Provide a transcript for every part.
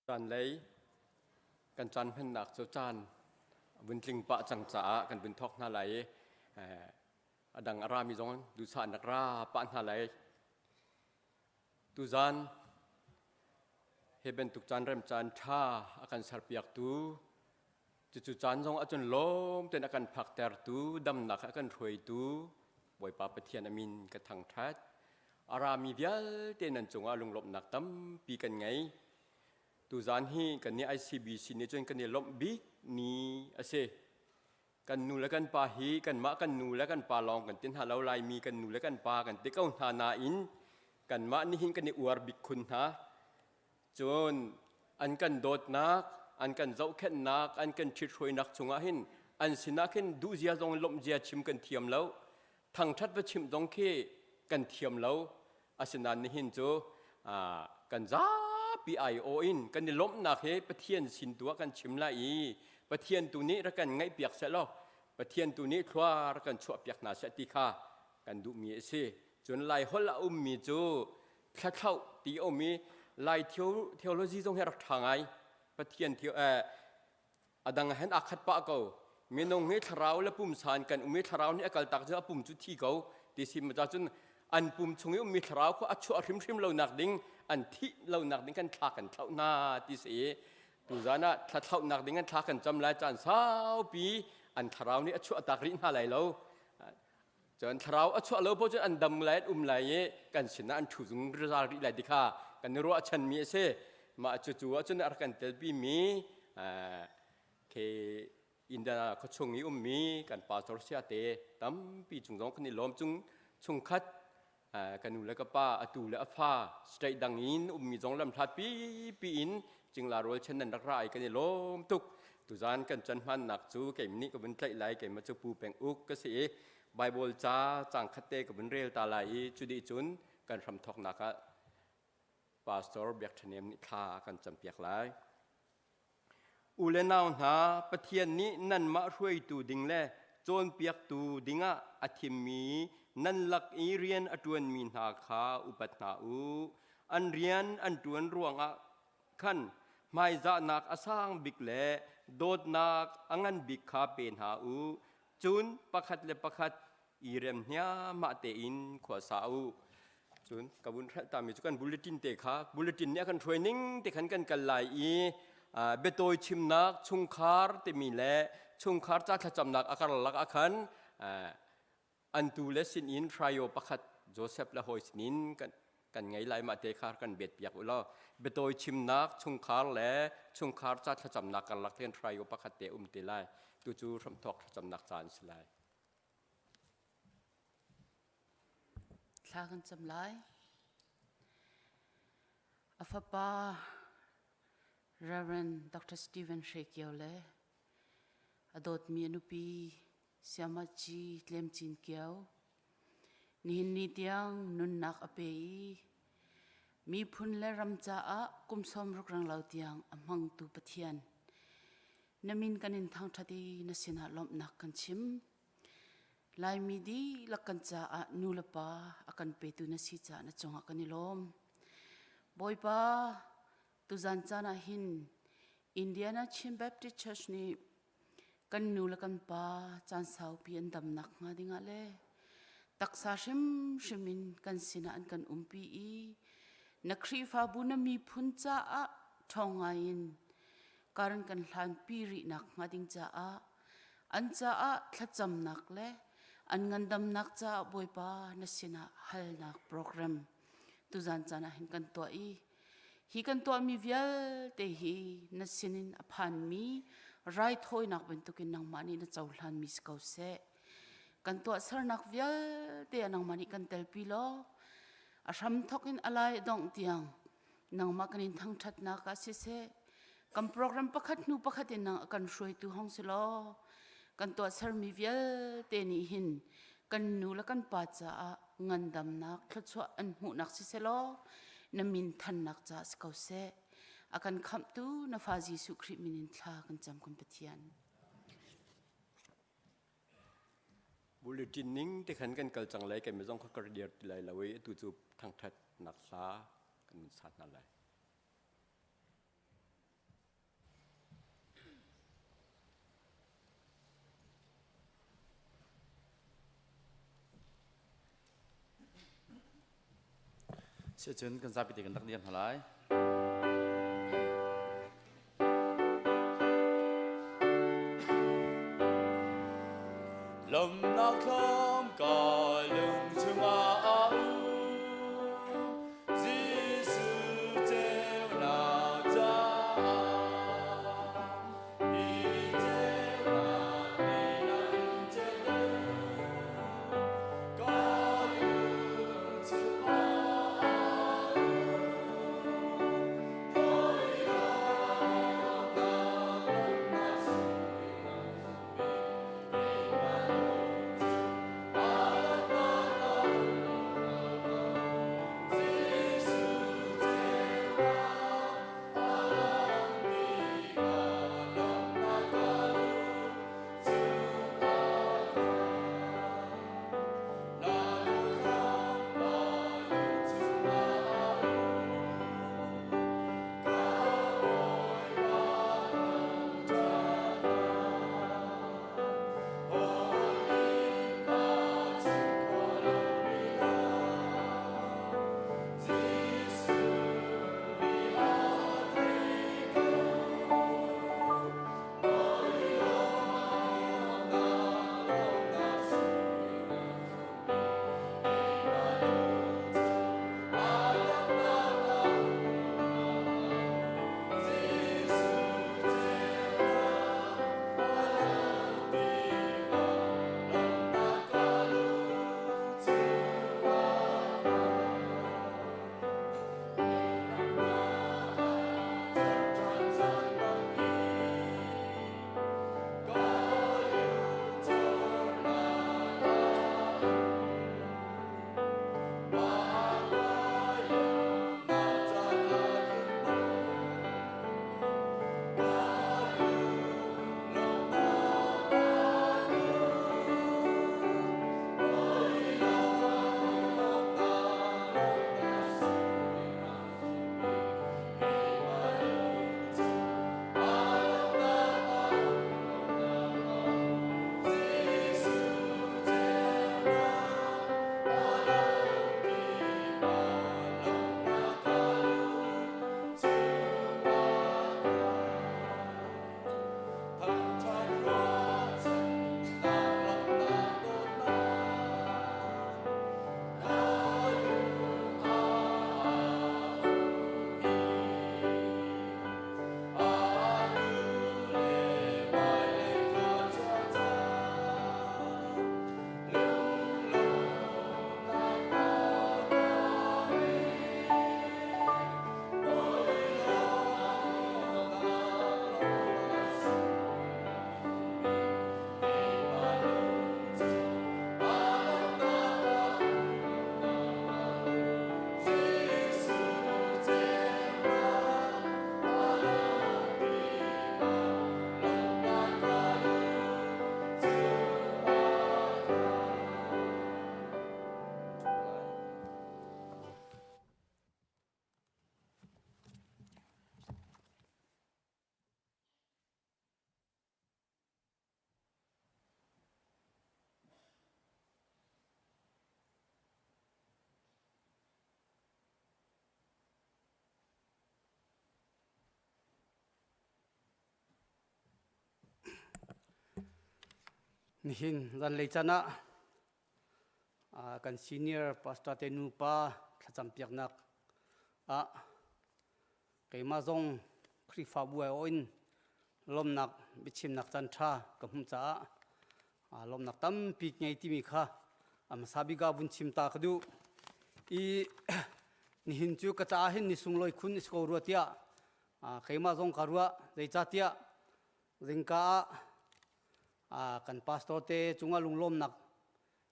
Zanlei kan caan hmannak cu caan vun tling pah cang caah kan vun thawk hna lai i a dang a rami zong duhsah an rak ra pah hna lai. Tuzan hi bantuk caan rem caan ṭha a kan serpiaktu cucu caan zong ahcun lawm tein a kan phaktertu damnak a kan hruaitu Bawipa Pathian a min ka thangṭhat. A rami vialte nan cungah lunglawmhnak tampi kan ngei. Tuzan hi kan nih ICBC nih cun kan i lawmh bik ni a si. Kan nu le kan pa hi kanmah kan nu le kan pa lawng kan ti hna lo Laimi kan nu le kan pa kan ti ko hna nain kanmah nih hin kan i uar bik khun hna. Cun an kan dawtnak, an kan zohkhenhnak, an kan ṭhithruainak chungah hin an sinah khin duhzia zong lawmhzia chim kan thiam lo. Thangṭhat va chimh zong khi kan thiam lo. Asinain nihin cu kan zapi aiawh in kan i lawmhnak hi Pathian sin tu ah kan chim lai i Pathian tu nih rak kan ngaihpiak seh law Pathian tu nih thlua rak kan chuahpiak hna seh ti kha kan duhmi a si. Cun Lai holh a ummi cu thlathloh ti a um i Lai theology zong hi rak ṭha ngai. Pathian a dang hen aa khat pah ko. Minung hi thlarau le pumsa in kan um i thlarau nih a kaltak cu a pum cu thi ko ti si ma cun an pum chung i ummi thlarau kha a chuah hrimhrim lo nak ding an thih lo nak ding kan thla kan thlauh hna ti si i tuzan ah thla thlauhnak ding an thla kan cam lai caan saupi an thlarau nih a chuah tak rih hna lai lo Cun thlarau a chuah lo paoh cun an dam lai an um lai i kan sinah an ṭhu zungzal rih lai ti kha kan i ruahchanmi a si. Mah cucu ahcun a rak kan telpimi khi Indiana khuachung i ummi kan pastor siate tampi cung zong kan i lawm cung chungkhat ka nu le ka pa atu le a fa state dang in ummi zong lamhlat pipi in cingla rual chen nan rak ra i kan i lawm tuk tuzan kan can hmannak cu keim nih ka vun tlaih lai keimah cu pu peng uk ka si i Bible ca cang khat te ka vun rel ta lai i cu dih cun kan hram thawknak ah pastor Biak Ṭhanem nih thla kan campiak lai. U le nau hna, Pathian nih nanmah hruaitu ding le cawnpiaktu dingah a thimmi nan lak i rian a ṭuanmi hna kha upat hna u. An rian an ṭuan ruangah khan hmaizahnak a sang bik le dawtnak a ngan bik kha pe hna u. Cun pakhat le pakhat i rem hniahmah tein khua sa u. Cun ka vun hrelh tami cu kan bulletin te kha bulletin nih a kan hruai ning te khan kan kal lai i biatawi chimnak chungkhar timi le chungkhar ca thlacamnak a karlak ah khan an tu le sinin hraio pakhat Joseph le hawi sinin kan kan ngei lai mah te kha kan bet piak u law biatawi chimnak chungkhar le chungkhar ca thlacamnak karlak te hraio pakhat te um te lai tu cu hramthawk thlacamnak caan si lai. Thla kan cam lai. A fapa Reverend Dr. Stephen Hre Kio le a dawtmi a nupi Siamaci Tlem Cin Kio nihin ni tiang nunnak a pe i miphun le ram caah kum 60 rang lo tiang a hmangtu Pathian na min kan in thangṭhat i na sinah lawmhnak kan chim. Laimi dihlak kan caah nu le pa a kan petu na si caah na cungah kan i lawm. Bawipa, tuzan caan ah hin Indiana Chin Baptist Church nih kan nu le kan pa caan saupi an damnak hnga dingah le taksa hrimhrim in kan sinah an kan umpi i na Khrihfabu na miphun caah ṭhawng ngai in karan kan hlanpi rihnak hnga ding caah an caah thlacamnak le an ngandamnak caah Bawipa na sinah halnak program tuzan caan ah hin kan tuah i hi kan tuahmi vialte hi na sinin a phanmi raithawinak bantukin nangmah nih na cohlanmi si ko seh. Kan tuahsernak vialte ah nangmah nih kan telpi law a hram thawk in a lai dongh tiang nangmah kan in thangṭhatnak ah siseh kan program pakhat hnu pakhat in nang a kan hruaitu hong si law kan tuahsermi vialte nih hin kan nu le kan pa caah ngandamnak thluachuah an hmuhnak siseh law na min thannak caah si ko seh a kan khamhtu na fa Jesuh Khrih min in thla kan cam kan Pathian. Bulletin ning te khan kan kal cang lai kan mi zong kha kar dir ti lai lo i atu cu thangthat nak hla kan sa hna lai. Sicun kan zapi te kan rak dir hna lai. Lomnak thlom ka lung chungah a um Jesuh ceunak caah hi ceunak nih an ceuter ka lung chungah a Nihin zanlei caan ah kan senior pastor te nupa thlacam piaknak ah keimah zong Khrihfabu ai in lawmnak biachimnak caan ṭha ka hmuh caah lawmnak tampi ngei timi kha a hmasa bik ah vun chim ta ka duh i nihin cu ka caah hin ni sunglawi khun is ko rua tiah keimah zong ka ruah. Zeicahtiah zingka ah kan pastor te cungah lunglawmnak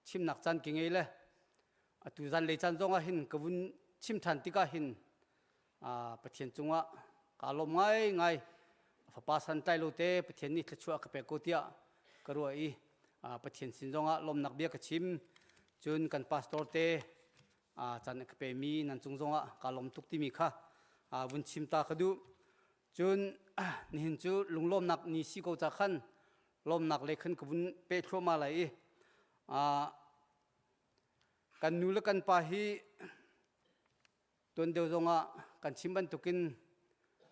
chimnak caan ki ngei le atu zan lei caan zong ah hin ka vun chim ṭhan tikah hin Pathian cungah kaa lawm ngaingai. Fapa santlai lo te Pathian nih thluachuah ka pek ko tiah ka ruah i Pathian sin zongah lawmnak bia ka chim. Cun kan pastor te caan ka pemi nan cung zongah kaa lawm tuk timi kha vun chim ta ka duh. Cun nihin cu lunglawmnak ni si ko ca khan lawmnak le khan ka vun pe thluahmah lai i kan nu le kan pa hi Tuan deuh zongah kan chim bantukin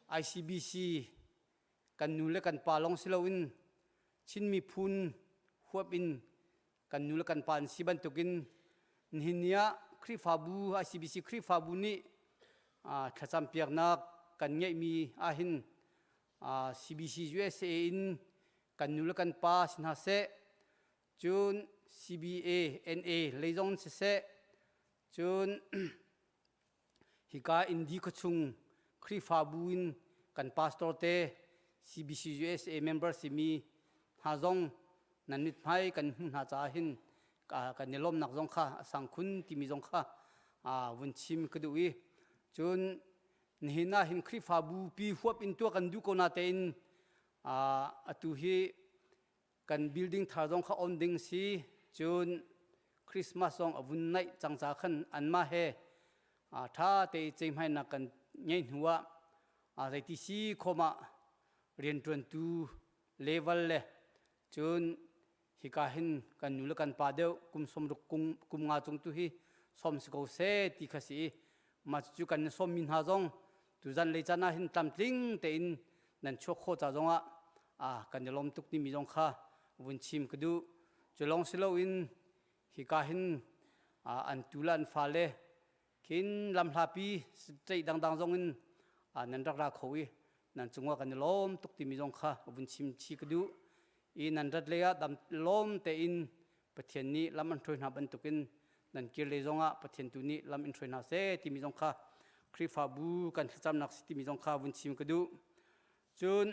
ICBC kan nu le kan pa lawng si loin Chin miphun huap in kan nu le kan pa an si bantukin nihin ni ah Khrihfabu ICBC Khrihfabu nih thlacam piaknak kan ngeihmi ahhin CBC USA in kan nu le kan pa si hna seh cun CBA NA lei zong siseh cun Hika Indi khuachung Khrihfabu in kan pastor te CBC USA member simi hna zong nan mithmai kan hmuh hna caah hin kan i lawmnak zong kha a sang khun timi zong kha vun chim ka duh i cun nihin ah hin Khrihfabu pi huap in tuah kan duh ko na tein atu hi kan building thar zong kha on ding si cun Christmas zong a vun naih cang ca khan anmah he ṭha te ceihmainak kan ngeih hnu ah zeiti si khawm ah rianṭuantu level le cun hika hin kan nu le kan pa deuh kum sawmruk kum nga cung tu hi sawm si ko seh ti kha si i mah cucu kan sawmmi hna zong tuzan lei caan ah hin tlamtling tein nan chuak khawh ca zongah kan i lawm tuk timi zong kha vun chim ka duh. Cu lawng si loin hika hin an tu le an fale khin lamhlapi state dangdang zong in nan rak ra kho i nan cungah kan i lawm tuk timi zong kha vun chim chih ka duh. I nan rat lei ah dam lawm tein Pathian nih lam an hruai hna bantukin nan kir lei zongah Pathian tu nih lam in hruai hna seh timi zong kha Khrihfabu kan thlacamnak si timi zong kha vun chim ka duh. Cun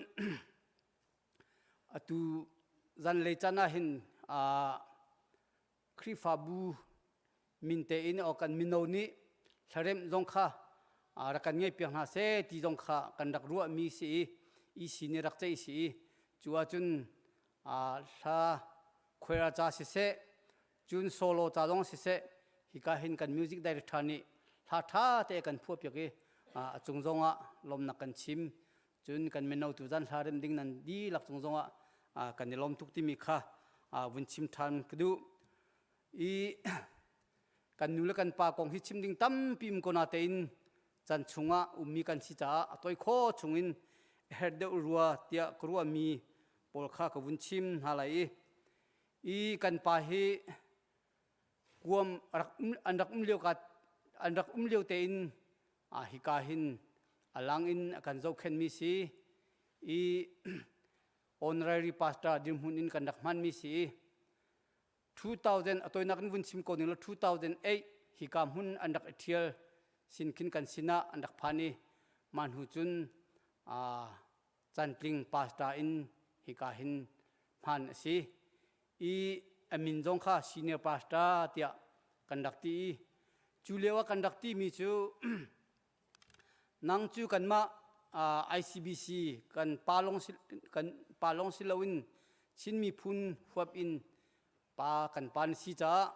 atu zanlei caan ah hin Khrihfabu min tein o kan mino nih hlaremh zong kha rak kan ngeih piak hna seh ti zong kha kan rak ruahmi si i EC nih rak ceih si i cu ahcun hla khuaira ca siseh cun solo ca zong siseh hika hin kan music director nih hla ṭha te kan phuah piak i a cung zongah lawmnak kan chim cun kan mino tu zan hla rem ding nan dihlak cung zongah kan i lawm tuk timi kha vun chim ṭhan ka duh i kan nu le kan pa kong hi chim ding tampi um ko na tein chan chungah ummi kan si caah a toi kho chungin her deuh rua tiah ka ruahmi pawl kha ka vun chim hna lai i i kan pa hi kuam rak an rak um lio ka an rak um lio tein a hika hin a lang in a kan zohkhenmi si i honorary pastor dirhmun in kan rak hmanmi si 2000 a toinak in vun chim ko ning law 2008 hika hmun an rak i ṭhial sin khin kan sinah an rak phan i mah hnu cun cantling pastor in hika hin hman a si i a min zong kha senior pastor tiah kan rak ti i cu lio ah kan rak timi cu Nang cu kanmah ICBC kan pa lawng si, kan pa lawng si loin Chin miphun huap in pa kan pa na si caah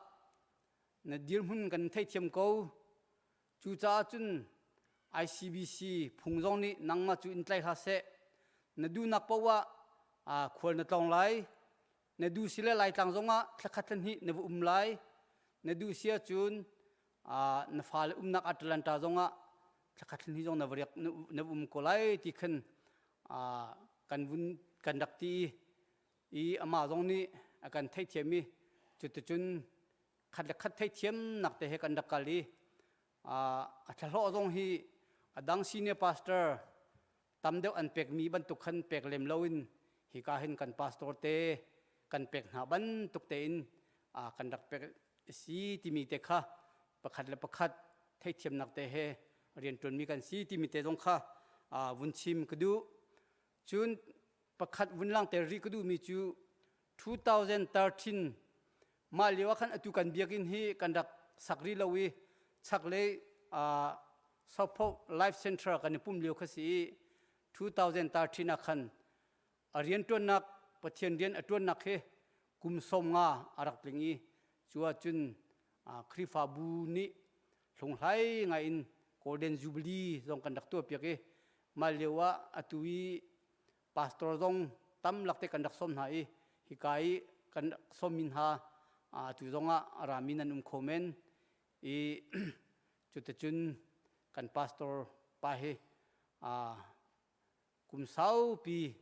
na dirhmun kan theithiam ko. Cucaah cun ICBC phung zong nih nangmah cu in tlai hlah seh. Na duhnak paoh ah khual na tlawng lai. Na duh si le Laitlang zongah thlakhat thlahnih na va um lai. Na duh si ahcun na fale umnak Atlanta zongah thlakhat hnih zong na va riak na um ko lai ti khan kan vun kan rak ti i amah zong nih a kan theihthiam i cuticun khat le khat theihthiamnak te he kan rak kal i a thlahlawh zong hi a dang senior pastor tam deuh an pekmi bantuk khan pek lem loin hika hin kan pastor te kan pek hna bantuk tein kan rak pek si timi te kha pakhat le pakhat theihthiamnak te he rianṭuanmi kan si timi te zong kha vun chim ka duh. Cun pakhat vun langter rih ka duhmi cu 2013 mah lio ah khan atu kan biakinn hi kan rak sak rih lo i chaklei Sopho Life Center kan i pum lio kha si i 2013 ah khan a rianṭuannak Pathian rian a ṭuannak hi kum 50 a rak tling i cu ahcun Khrihfabu nih hlunghlai ngai in Golden Jubilee zong kan rak tuahpiak i mah lio ah atu i pastor zong tam lakte kan rak sawm hna i hika i kan rak sawmmi hna atu zongah a rami nan um kho men i cuticun. Kan pastor pa hi kum saupi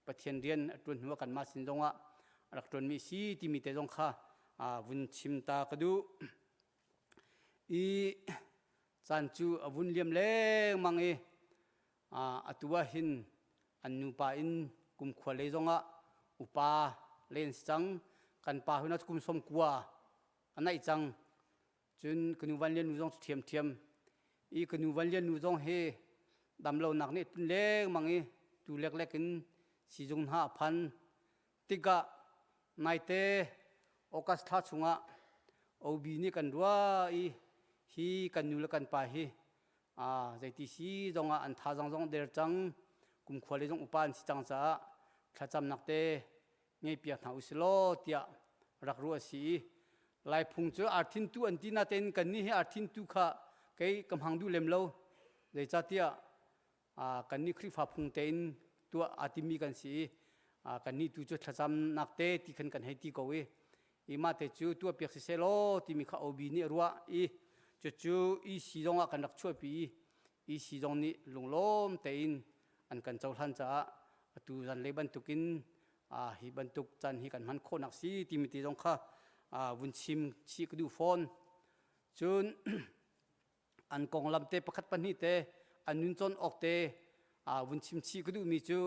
Pathian rian a ṭuan hnu ah kanmah sin zongah a rak ṭuanmi si timi te zong kha vun chim ta ka duh. I caan cu a vun liam lengmang i atu ah hin an nupa in kumkhua lei zongah upa len si cang. Kan pa hun ah kum 90 a naih cang. Cun ka nu Van Lian nu zong cu ṭhiamṭhiam. I ka nu Van Lian nu zong hi damlonak nih tun lengmang i tu leklek in siizung hna a phan. Tikah naite August thla chungah OB nih kan ruah i hi kan nu le kan pa hi zeiti si zongah an thazaang zong der cang, kumkhua le zong upa an si cang caah thlacamnak te ngeipiak hna usih law tiah rak ruah a si i Laiphung cu arthintu an ti natein kannih hi arthintu kha kei ka hmang duh lem lo. Zeicahtiah kannih Khrihfa phung tein tuah aa timi kan si i kannih tu cu thlacamnak te ti khan kan hei ti ko i i mah te cu tuahpiak siseh law timi kha OB nih a ruah i cucu EC zong ah kan rak chuahpi i EC zong nih lunglawm tein an kan cohlan caah atu zanlei bantukin hi bantuk caan hi kan hman khawhnak si timi te zong kha vun chim chih ka duh fawn. Cun an konglam te pakhat pahnih te an nun cawn awk te vun chim chih ka duhmi cu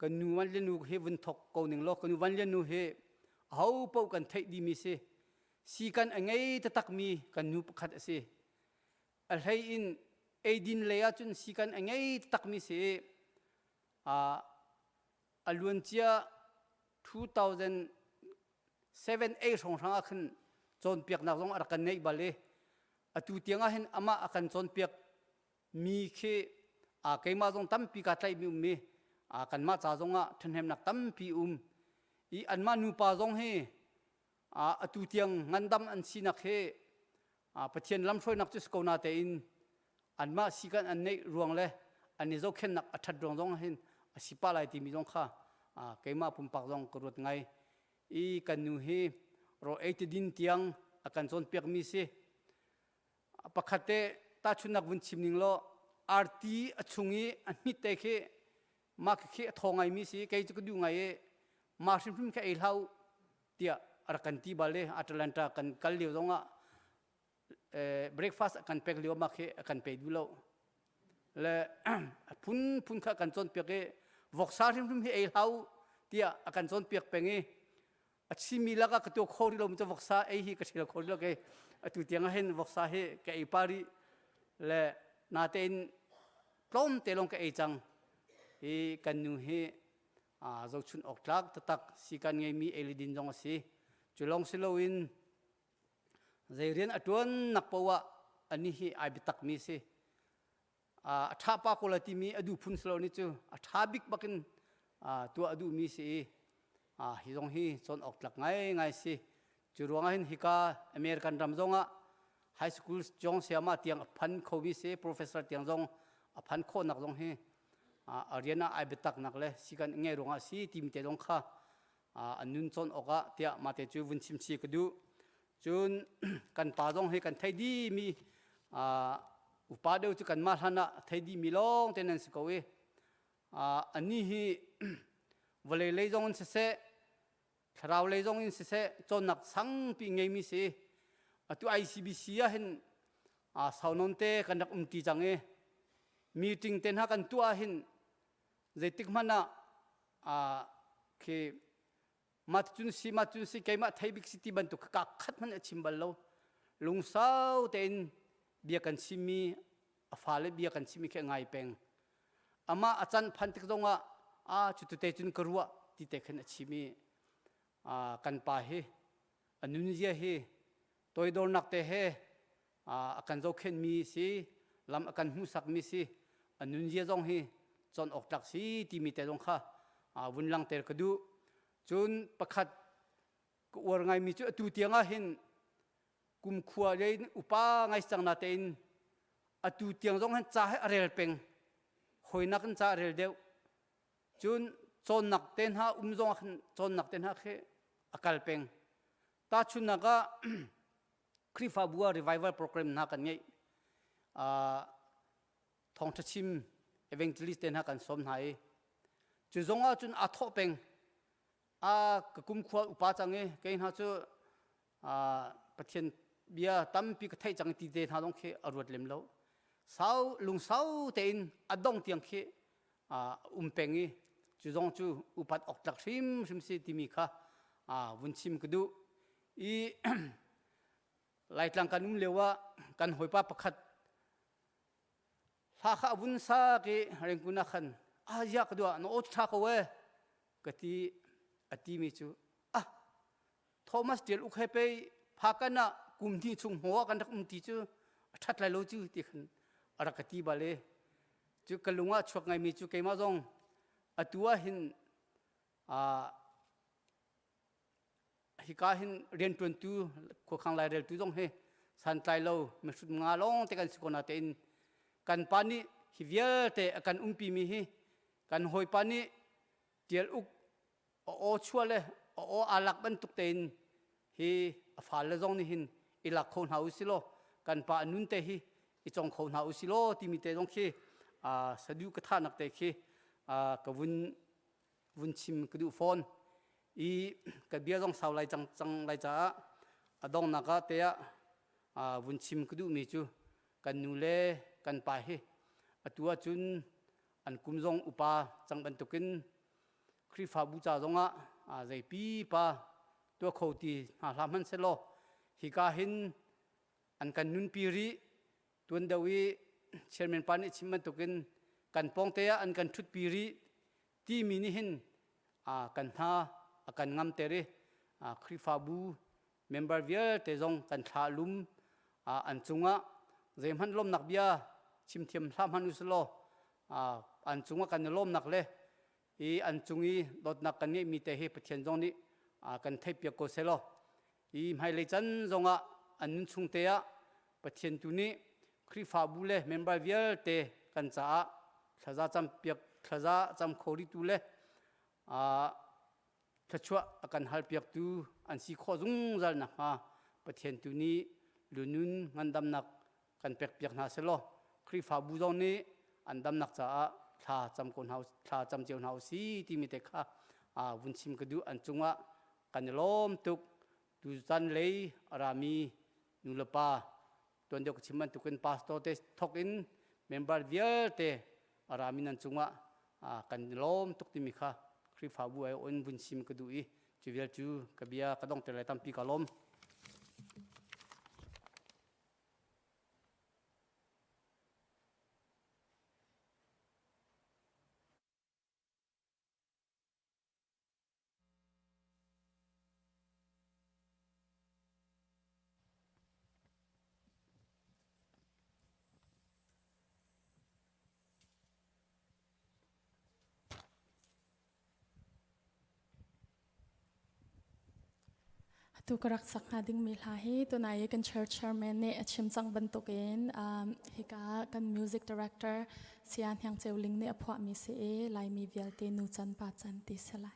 kan nu Van Lian Nu hi vun thok ko ning law kan nu Van Lian Nu hi aho paoh kan theih dihmi si si kan a ngei taktakmi kan nu pakhat a si. A hlei in eidin lei ahcun si kan a ngei taktakmi si. A luancia 2007 8 hrawnghrang ah khan cawnpiaknak zong a rak kan ngeih bal i atu tiang ah hin amah a kan cawnpiak mi khi keimah zong tampi kaa tlaihmi um i kanmah ca zong ah ṭhahnemnak tampi um i anmah nupa zong hi atu tiang ngandam an sinak hi Pathian lamhruainak cu si ko na tein anmah si kan an neih ruang le an i zohkhenhnak a ṭhat ruang zong hin a si pah lai timi zong kha keimah pumpak zong ka ruat ngai i kan nu hi rawl ei ti din tiang a kan cawnpiakmi si. Pakhat te tahchunnak vun chim ning law, arti a chung i a hnit te khi mah khi a thaw ngaimi si. Kei cu ka duh ngai i mah hrimhrim khi ei hlah u tiah a rak kan ti bal i Atlanta kan kal lio zongah breakfast a kan pek lio mah khi a kan pe duh lo le a phunphun kha kan cawnpiak i voksa hrimhrim hi ei hlah u tiah a kan cawnpiak peng i a chimi lakah ka tuah kho rih lo mi cu voksa ei hi ka ṭhial kho rih lo. Kei atu tiang ah hin voksa hi ka ei pa rih le natein tlawm te lawng ka ei cang hi. Kan nu hi zohchun awk tlak taktak si kan ngeimi ei le din zong a si. Cu lawng si loin zei rian a ṭuan nak poah ani hi ai biatak mi si. A ṭha pa ko la timi a duh phun si lo ni cu a ṭha bik bakin tuah a duhmi si i hi zong hi cawn awk tlak ngaingai si. Cu ruangah hin hika American ram zongah high school zong sayama tiang a phan khomi si, professor tiang zong a phan khawhnak zong hi a rian ah ai biataknak le si kan ngei ruangah si timi te zong kha an nun cawn awkah tiah mah te cu vun chim chi ka duh. Cun kan pa zong hi kan thei dihmi, upa deuh cu kanmah hlan ah thei dihmi lawng te nan si ko i anih hi vawlei lei zong in siseh, thlarau lei zong in siseh, cawnnak sangpi ngeimi si. Atu ICBC ah hin sau nawn te kan rak umṭi cang i meeting te hna kan tuah ah hin zeitik hmanh ah khi mah cun si, mah cun si, keimah thei bik si ti bantuk ka khat hmanh a chim bal lo. Lungsau tein bia kan chimmi, a fale bia kan chimmi khi a ngai peng. Amah a can phan tik zongah a cu te cun ka ruah ti te khan a chim i kan pa hi a nunzia hi toidornak te he a kan zohkhenhmi si, lam a kan hmuhsakmi si, a nunzia zong hi cawn awk tlak si timi te zong kha vun langter ka duh. Cun pakhat ka uar ngaimi cu atu tiang ah hin kumkhua lei upa ngai cang na tein atu tiang zong hin ca hi a rel peng, hawinak in ca a rel deuh. Cun cawnnak te hna um zong ah khan cawnnak te hna khi a kal peng. Tahchunhnak ah Khrihfabu ah revival program hna kan ngeih. Thawngṭha chim evangelist te hna kan sawm hna i cu zong ah cun aa thawh peng. A ka kum khua upa cang i kei hna cu Pathian bia tampi ka theih cang ti te hna zong khi a ruat lem lo. Sau lungsau tein a dong tiang khi um peng i cu zong cu upat awk tlak hrimhrim si timi kha vun chim ka duh. I Laitlang kan um lio ah kan hawipa pakhat hla kha a vun sak i Rengkun ah khan ah ziah ka duah na aw cu ṭha ko ee ka ti. A timi cu ah Thomas Tial Uk he pei phakan ah kum hnih chung hmaw ah kan rak um ti cu a ṭhat lai lo cu ti khan a rak ka ti bal i cu ka lung ah chuak ngaimi cu keimah zong atu ah hin hika hin rianṭuantu khuakhang laireltu zong hi santlai lo mihrut nga lawng te kan si ko na tein kan pa nih hi vialte a kan umpi mi hi kan hawipa nih Tial Uk a aw chua le a aw aa lak bantuk tein hi a fale zong nih hin i lak kho hna u si law kan pa a nun te hi i cong kho hna u si law timi te zong khi sadu ka thahnak te khi ka vun vun chim ka duh fawn i ka bia zong sau lai cang cang lai caah a donghnak ah te ah vun chim ka duhmi cu kan nu le kan pa hi atu ahcun an kum zong upa cang bantukin Khrihfabu ca zongah zeipi pa tuah kho ti hna hlah hmanh selaw hika hin an kan nunpi rih. Tuan deuh i chairman pa nih chim bantukin kan pawngte ah an kan ṭhutpi rih timi nih hin kan hna a kan ngamter i Khrihfabu member vialte zong kan thla lum. An cungah zeihmanh lawmnak bia chim thiam hlah hmanh usilaw an cungah kan i lawmnak le i an cung i dawtnak kan ngeihmi te hi Pathian zong nih kan theihpiak ko selaw i hmailei can zongah an nun chung te ah Pathian tu nih Khrihfabu le member vialte kan caah thlaza cam piak thlaza cam kho rihtu le thluachuah a kan halpiaktu an si khawh zungzal nakhnga Pathian tu nih lunun ngandamnak kan pekpiak hna selaw Khrihfabu zong nih an damnak caah thla cam ko hna thla cam cio hna usih timi te kha vun chim ka duh. An cungah kan i lawm tuk. Tuzan lei a rami nu le pa tuan deuh ka chim bantukin pastor te thok in member vialte a rami nan cungah kan i lawm tuk timi kha Khrihfabu ai on vun chim ka duh i cu vial cu ka bia ka dongter lai. Tampi ka lawm. Atu ka rak sak hnga dingmi hla hi tunai i kan church chairman nih a chim cang bantukin hika kan music director Saya Hniang Ceu Ling nih a phuahmi si i Laimi vialte nu can pa can ti si lai.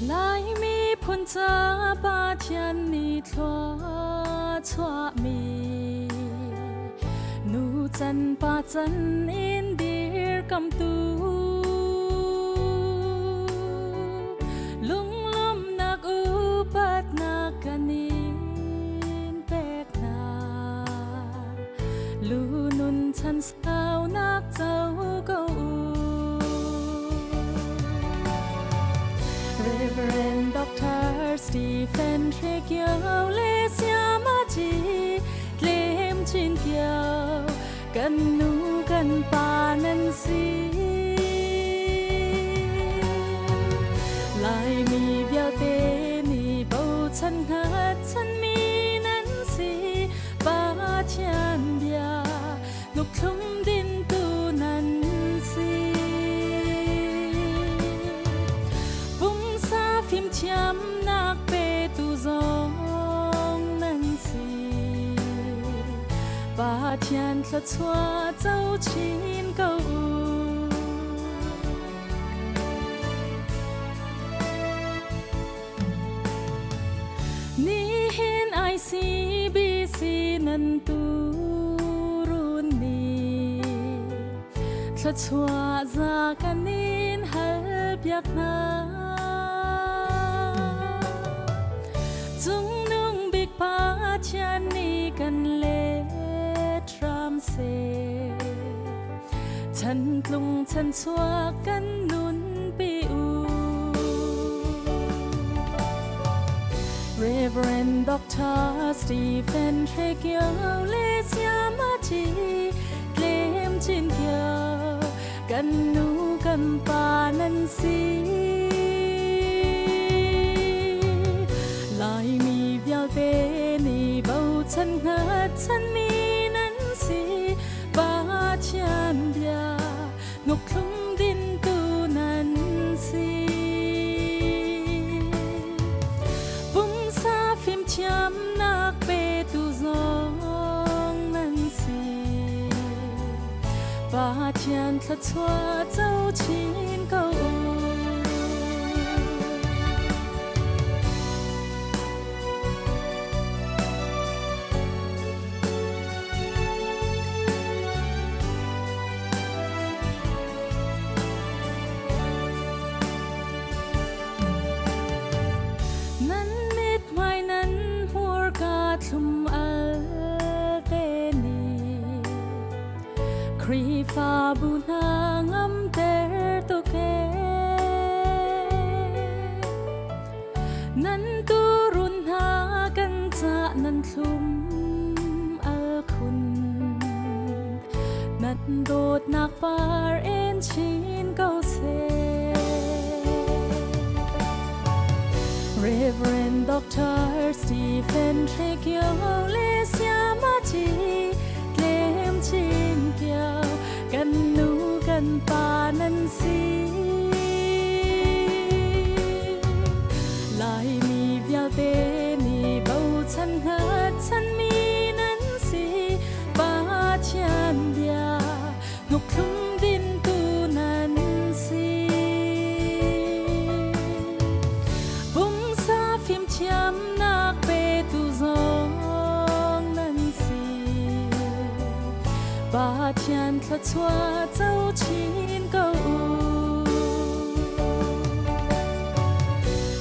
Laimi phun ca Pathian nih thlua chuahmi nu can pa can in dirkamtu lunglawmhnak upatnak kan in pek hna lunun chan saunak co ko u. Reverend Dr. Stephen Hrekio le Siamaji Tlem Chin Kio kan nu kan pa nan si. Laimi vialte nih bochan hngatchanmi nan si. Pathian bia nukthlum dintu nan si. Pathian thluachuah co chin ko u. Nihin ICBC nan turun ni thluachuah za kan in hal piak hna. Cungnung bik Pathian nih kan let hram seh. Chan tlung chan chuak kan nunpi u. Reverend Dr. Stephen Hre Kio le Siama Chi Tlem Chin Kio kan nu kan pa nan si. Laimi vialte nih bochan hngatchanmi nan si. Pathian bia hnuk-thlum dintu nan si. Pumsa fimthiamnak petu zong nan si. Pathian thluachuah co chin ko u. Nan mithmai nan hmurka thlum al te ni Khrihfabu hna ngamter tuk ee. Nan tuurun hna kan cah nan thlum al khun. Nan dawtnak par en chin ko seh. Reverend Dr. Stephen Hre Kio le Siama Chi Tlem Chin Kio kan nu kan pa nan si. Laimi vialte nih bochan hngatchanmi nan si. Pathian bia hnuk-thlum dintu nan si. Pumsa fimthiamnak petu zong nan si. Pathian thluachuah co chin ko u.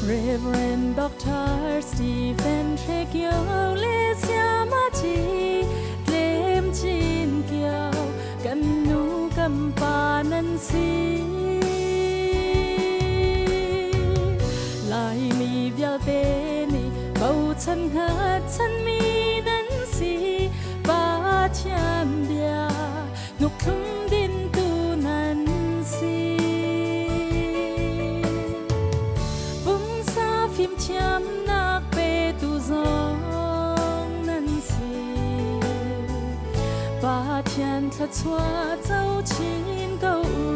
Reverend Dr. Stephen Hre Kio le Siama Chi Tlem Chin Kio kan nu kan pa nan si. Laimi vialte nih bochan hngatchanmi nan si. Pathian bia hnuk-thlum dintu nan si. Pumsa fimthiamnak petu zong nan si. Pathian thluachuah co chin ko u.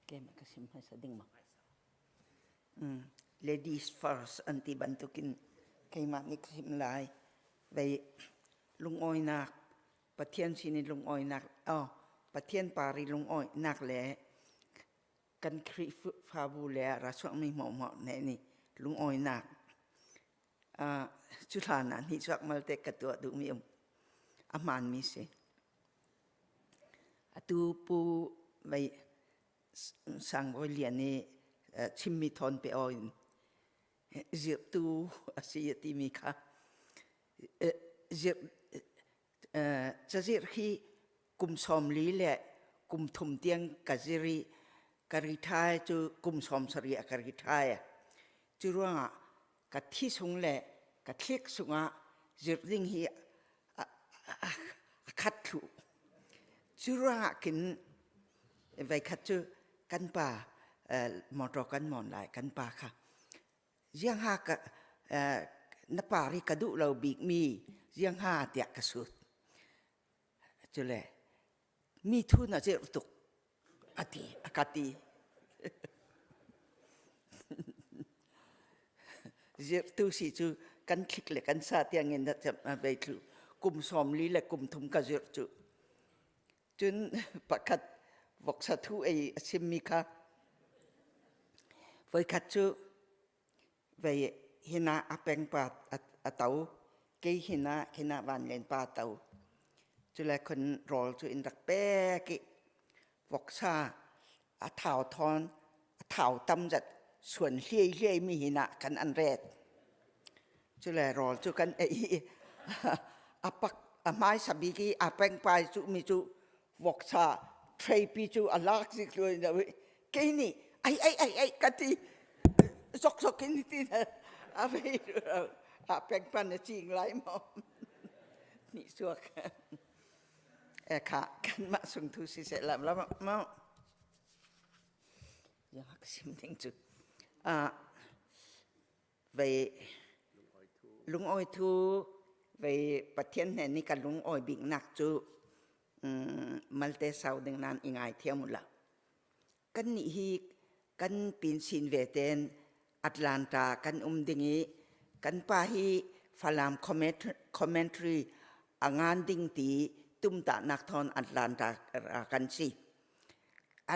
Keimah ka sim hmasa ding ma. Mm. Ladies first an ti bantukin keimah nih ka sim lai. Vei lungawinak Pathian sin in lungawinak oh Pathian pari lungawinak le kan Khrihfabu le rasuakmi hmuhhmuh ne nih lungawinak cu hlan ah hnihchuak malte ka tuah duhmi um a hmaanmi si. Atu pu vei Sangbawi Lian i chimmi thawn pe aw in. Zirhtu a si a timi kha zirh cazirh hi kum 40 le kum thum tiang ka zir i ka retire cu kum 70 ah ka retire. Cu ruangah ka thi sung le ka thlik sungah zirh ding hi a khat thlu. Cu ruangah khin voikhat cu kan pa motor kan mon lai kan pa kha ziang ha ka na pa ri ka duh lo bik mi ziang ha tiah ka sut. Cule mi thu na zirh tuk a ti a ka ti. Zirhtu si cu kan thlik le kan sa tiang in vei thlu kum 40 le kum thum ka zirh cu. Cun pakhat voksa thu ei a chimmi kha voikhat cu vei hina a peng pa a to kei hina hina van len pa to cule khun rawl cu in rak pek i voksa a thau thawn a thau tam zat suan hliai hliai mi hina kan an ret cule rawl cu kan ei i a pak a hmaisa bik i a pengpai cu mi cu voksa tray pi cu a lak zik luai lo i kei nih ai ai ai ai ka ti sok sok in ti a vei a pengpan a cing lai maw ni suak e kha kanmah sungthu siseh lam lam ma ya ka sim ding cu a vei lungawi thu vei Pathian hnen ni ka lungawi bik nak cu malte sau ding nan i ngai thiam u la kan nih hi kan pin sin ve ten Atlanta kan um ding i kan pa hi Falam commentary a ngan ding ti tumtahnak thawn Atlanta kan si.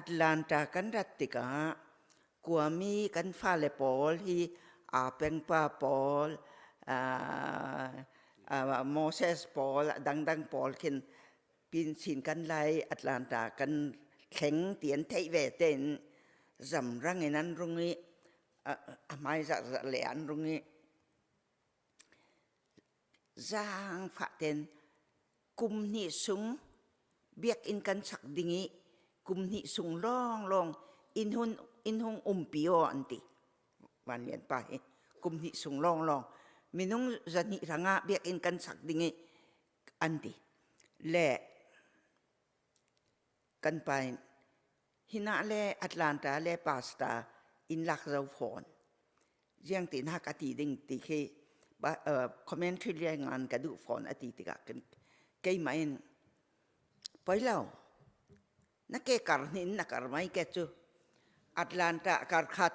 Atlanta kan rat tikah kuami kan fale pawl hi aa pengpa pawl, Moses pawl, dangdang pawl khin pinsin kan lai Atlanta kan thleng ti an theih ve tein zamrang in an rung i a hmaizah le an rung i zaangfah ten kum hnih sung biakinn kan sak ding i kum hnih sung lawnglawng inn hun inn hung umpi aw an ti Van Lian pa hi kum hnih sung lawnglawng minung zahnih hrangah biakinn kan sak ding i an ti le kan pa in hinah le Atlanta le pasta in lak zo fawn jiang ti na ka ti ding ti khi commentary le ngan ka duh fawn a ti tikah keimah in poi lo na ke kar hnin na kar mai ke cu Atlanta kar khat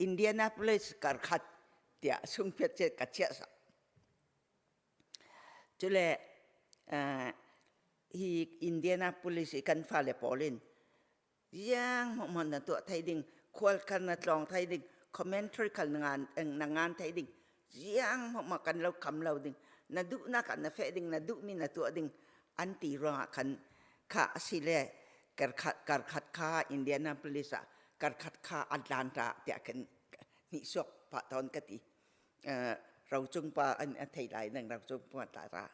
Indianapolis kar khat tiah sungphiat che ka chiah sak Cule hi Indianapolis i kan fale pawl in ziang hmuhhman na tuah thai ding, khual khan na tlawng thai ding, commentary khal na ngan na ngan thai ding, ziang hmuhma kan lo kham lo ding, na duhnak ah na feh ding, na duhmi na tuah ding an ti ruangah khan kha asile karkhat karkhat kha Indianapolis ah karkhat kha Atlanta tiah khin hnihsuak pah tawn ka ti. Rocung pa an a thei lai nang rocung pa ta ra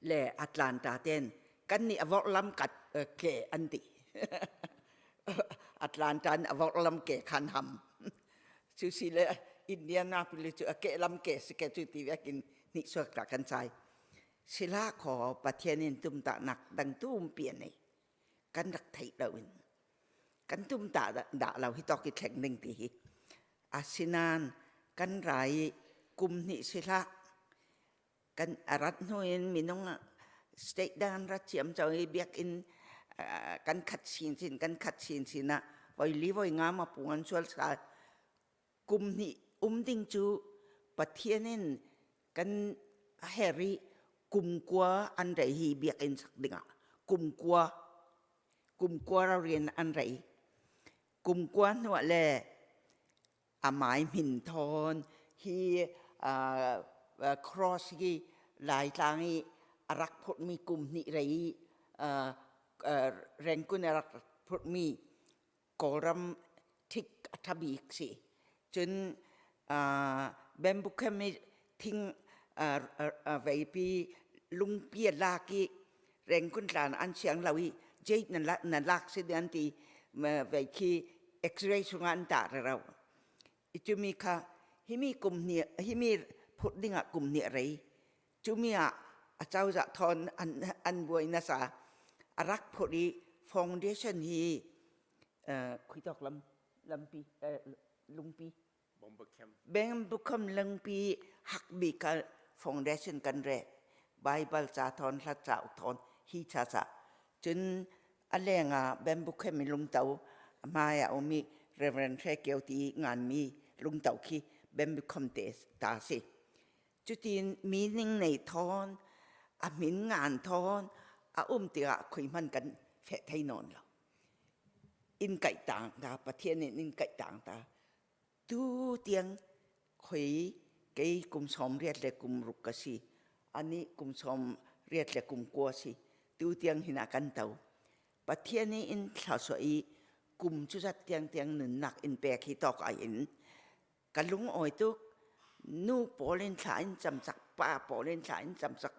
le Atlanta ten kan nih a vorh lam kat ke an ti Atlanta in a vorh lam ke khan ham cu si le Indianapolis cu a ke lam ke si ke cu ti vekin nih suak ta kan chai sila kho Pathian in tum ta nak dang tum pi nei kan rak theih lo in kan tum ta dah lo hi tok i thleng ding ti hi asinain kan rai i kum hnih si hlah kan arat hnu in minung state dang an rat ciam cho i biakinn kan khat sin sin kan khat sin sin ah voi li voi nga ma pung an sual sal kum hnih um ding cu Pathian in kan her i kum kua an rei hi biakinn sak dingah kum kua kum kua rian an rei kum kua hnuah le a mai hmin thawn hi cross hi Laitlang i a rak phurhmi kum hnih rei i Rengkun a rak phurhmi Kawlram thik a ṭha bik si. Cun bamboo camp i thing veipi lungpi a lak i rengkun tlan an siang lo i jade na lak si an ti vei khi x-ray chungah an tah rero. I cumi kha himi kum hnih himi phurh dingah kum hnih a rei. Cumi ah acozah thawn an an buai nasa a rak phurh i foundation hi khuitok lam lampi lungpi Bengbukham lungpi hakbi ka foundation kan re Bible ca thawn hlat cauk thawn hi cha cha cun a leng ah Bengbukham i lungto a hmai ah um i Reverend Hre Kio ti nganmi lungto khi Bengbukham te ta si Cutin meaning nei thawn a min ngan thawn a um tikah khui hman kan feh thei nawn lo. In kaih tang ta Pathian in in kaih tang ta tu tiang khoi kei kum 80 le kum ruk ka si ani kum 80 le kum kua si tu tiang hina kan to Pathian i in thla so i kum cu zat tiang tiang nunnak in pek hi tok ai in Ka lung awi tuk. Nu pawl in thla in cam cak, pa pawl in thla in cam cak.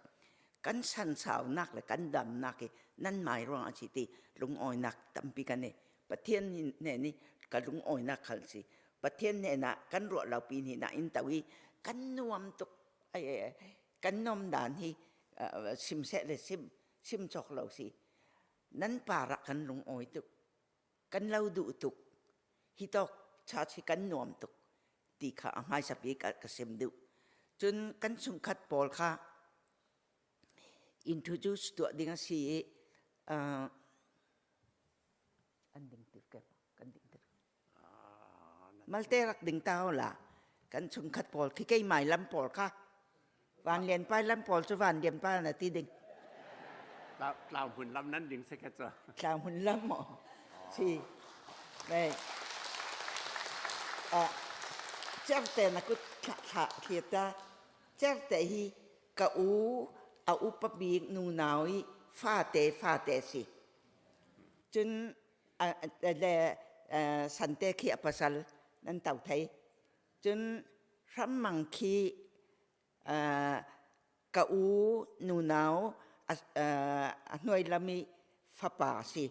Kan sansaunak le kan damnak hi nan mai ruang a si ti lungawinak tampi kan nei. Pathian ne nih ka lungawinak khal si. Pathian ne na kan ruah lo pi ni na in to i kan nuam tuk. Ai ai kan nom dan hi sim seh le sim sim cawk lo si. Nan para kan lungawi tuk. Kan lo duh tuk. Hi tawk church hi kan nuam tuk ti kha a hmaisa bik ah ka sim duh. Cun kan chungkhat pawl kha introduce tuah ding a si i an ding tir ke kan ding tir. Malte rak ding ta la kan chungkhat pawl khi keimai lam pawl kha Van Lian Pai lam pawl cu Van Lian Pa na ti ding. Tlau hmun lam nan ding se ke cu. Tlau hmun lam mo. Si. Ve. A certe na kut thla thla thliata certe hi ka u a upa bik nu nau i fate fate si. Cun le sante khi a pasal nan tau thei. Cun hrammang khi ka u nunau a hnuai lam i fapa si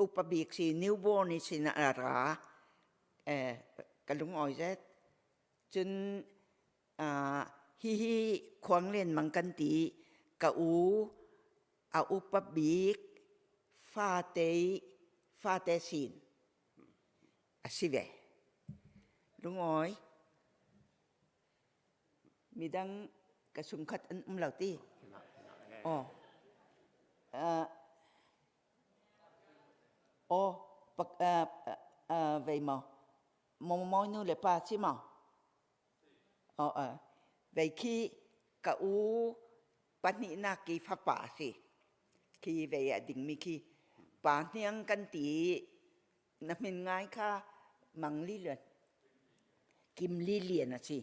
upa bik si newborn i sin a ra ka lungawi zet cun hihi khuang len mang kan ti ka u a upa bik fate fate sin a si ve. Lungawi midang ka sungkhat an um lo ti. Oh. Uh, oh, pak uh, uh, vei mo. Mo mo nu le pa si mo. Oh, uh, vei khi ka u pahnihnak ki fapa si. Khi vei a dingmi khi pa hniang kan ti na min ngai kha Mang Li Lian Kim Li Lian a si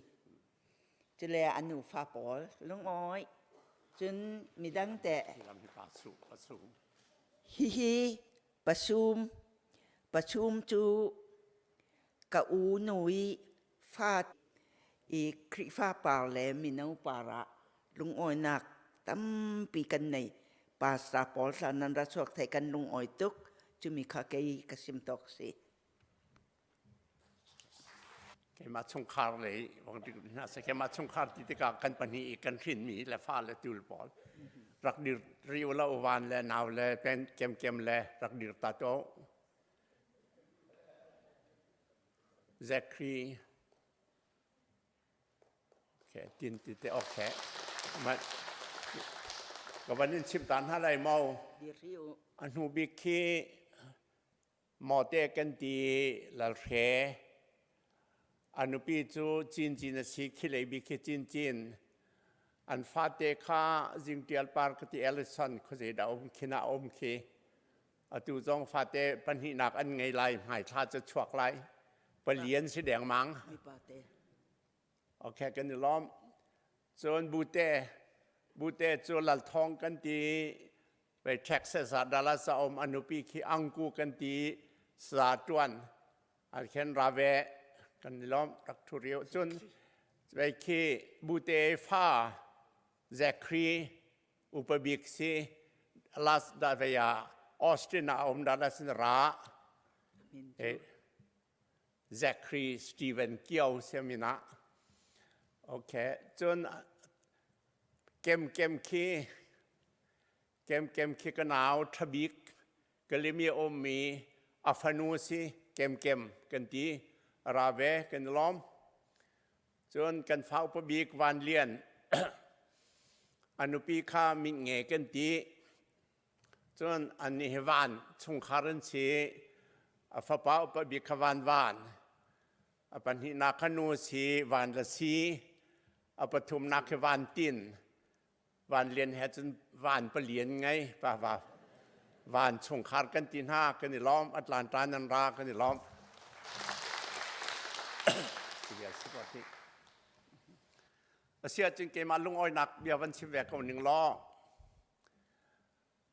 cule a nufa pawl lungawi cun midang teh hihi pasum pasum cu ka u nu i fa i Khrihfa par le mino par ah lungawinak tampi kan nei. Pastor pawl hla nan ra chuak thei kan lungawi tuk. Cumi kha kei ka sim tawk si. Keimah chungkhar lei wang tik hna se keimah chungkhar ti tikah kan pahnih i kan hrinmi le fa le tul pawl rak dir riu la uvan le nau le pen kem kem le rak dir ta to Zachary Okay, tin ti te okay. Ma ka van in chim tan hna lai mau. A hnu bik khi mo te kan ti lal hre. A nupi cu cin cin a si khi lei bik khi cin cin. An fate kha zingtial par ka ti Ellison khuazei dah um khi na um khi. Atu zong fate pahnihnak an ngei lai hmaithla cu chuak lai. Palian si dengmang. Okay, kan i lawm. Cun bute, bute cu lalthawng kan ti ve Texas ah Dallas a um anupi khi angku kan ti sa tuan an khen ra ve. Kan i lawm rak thu rio. Cun vei khi Bute fa Zachary upa bik si last da vei ah Austin ah um da sin ra. Zachary Stephen Kio semina. Okay, cun kem kem khi kem kem khi ka nau thabik Kalimi a ummi a fanu si kem kem kan ti ra ve kan lawm. Cun kan fa upa bik Van Lian a nupi kha min nge kan ti. Cun annih hi van chungkhar an si. A fapa upa bik kha Van Van. A pahnihnak kha nu si Van La Si. A pathumnak khi Van Tin. Van Lian he cun van palian ngei pa va van chungkhar kan ti hna kan i lawm Atlanta nan ra kan i lawm. Asiahcun keimah lungawinak bia van chim ve ko ning law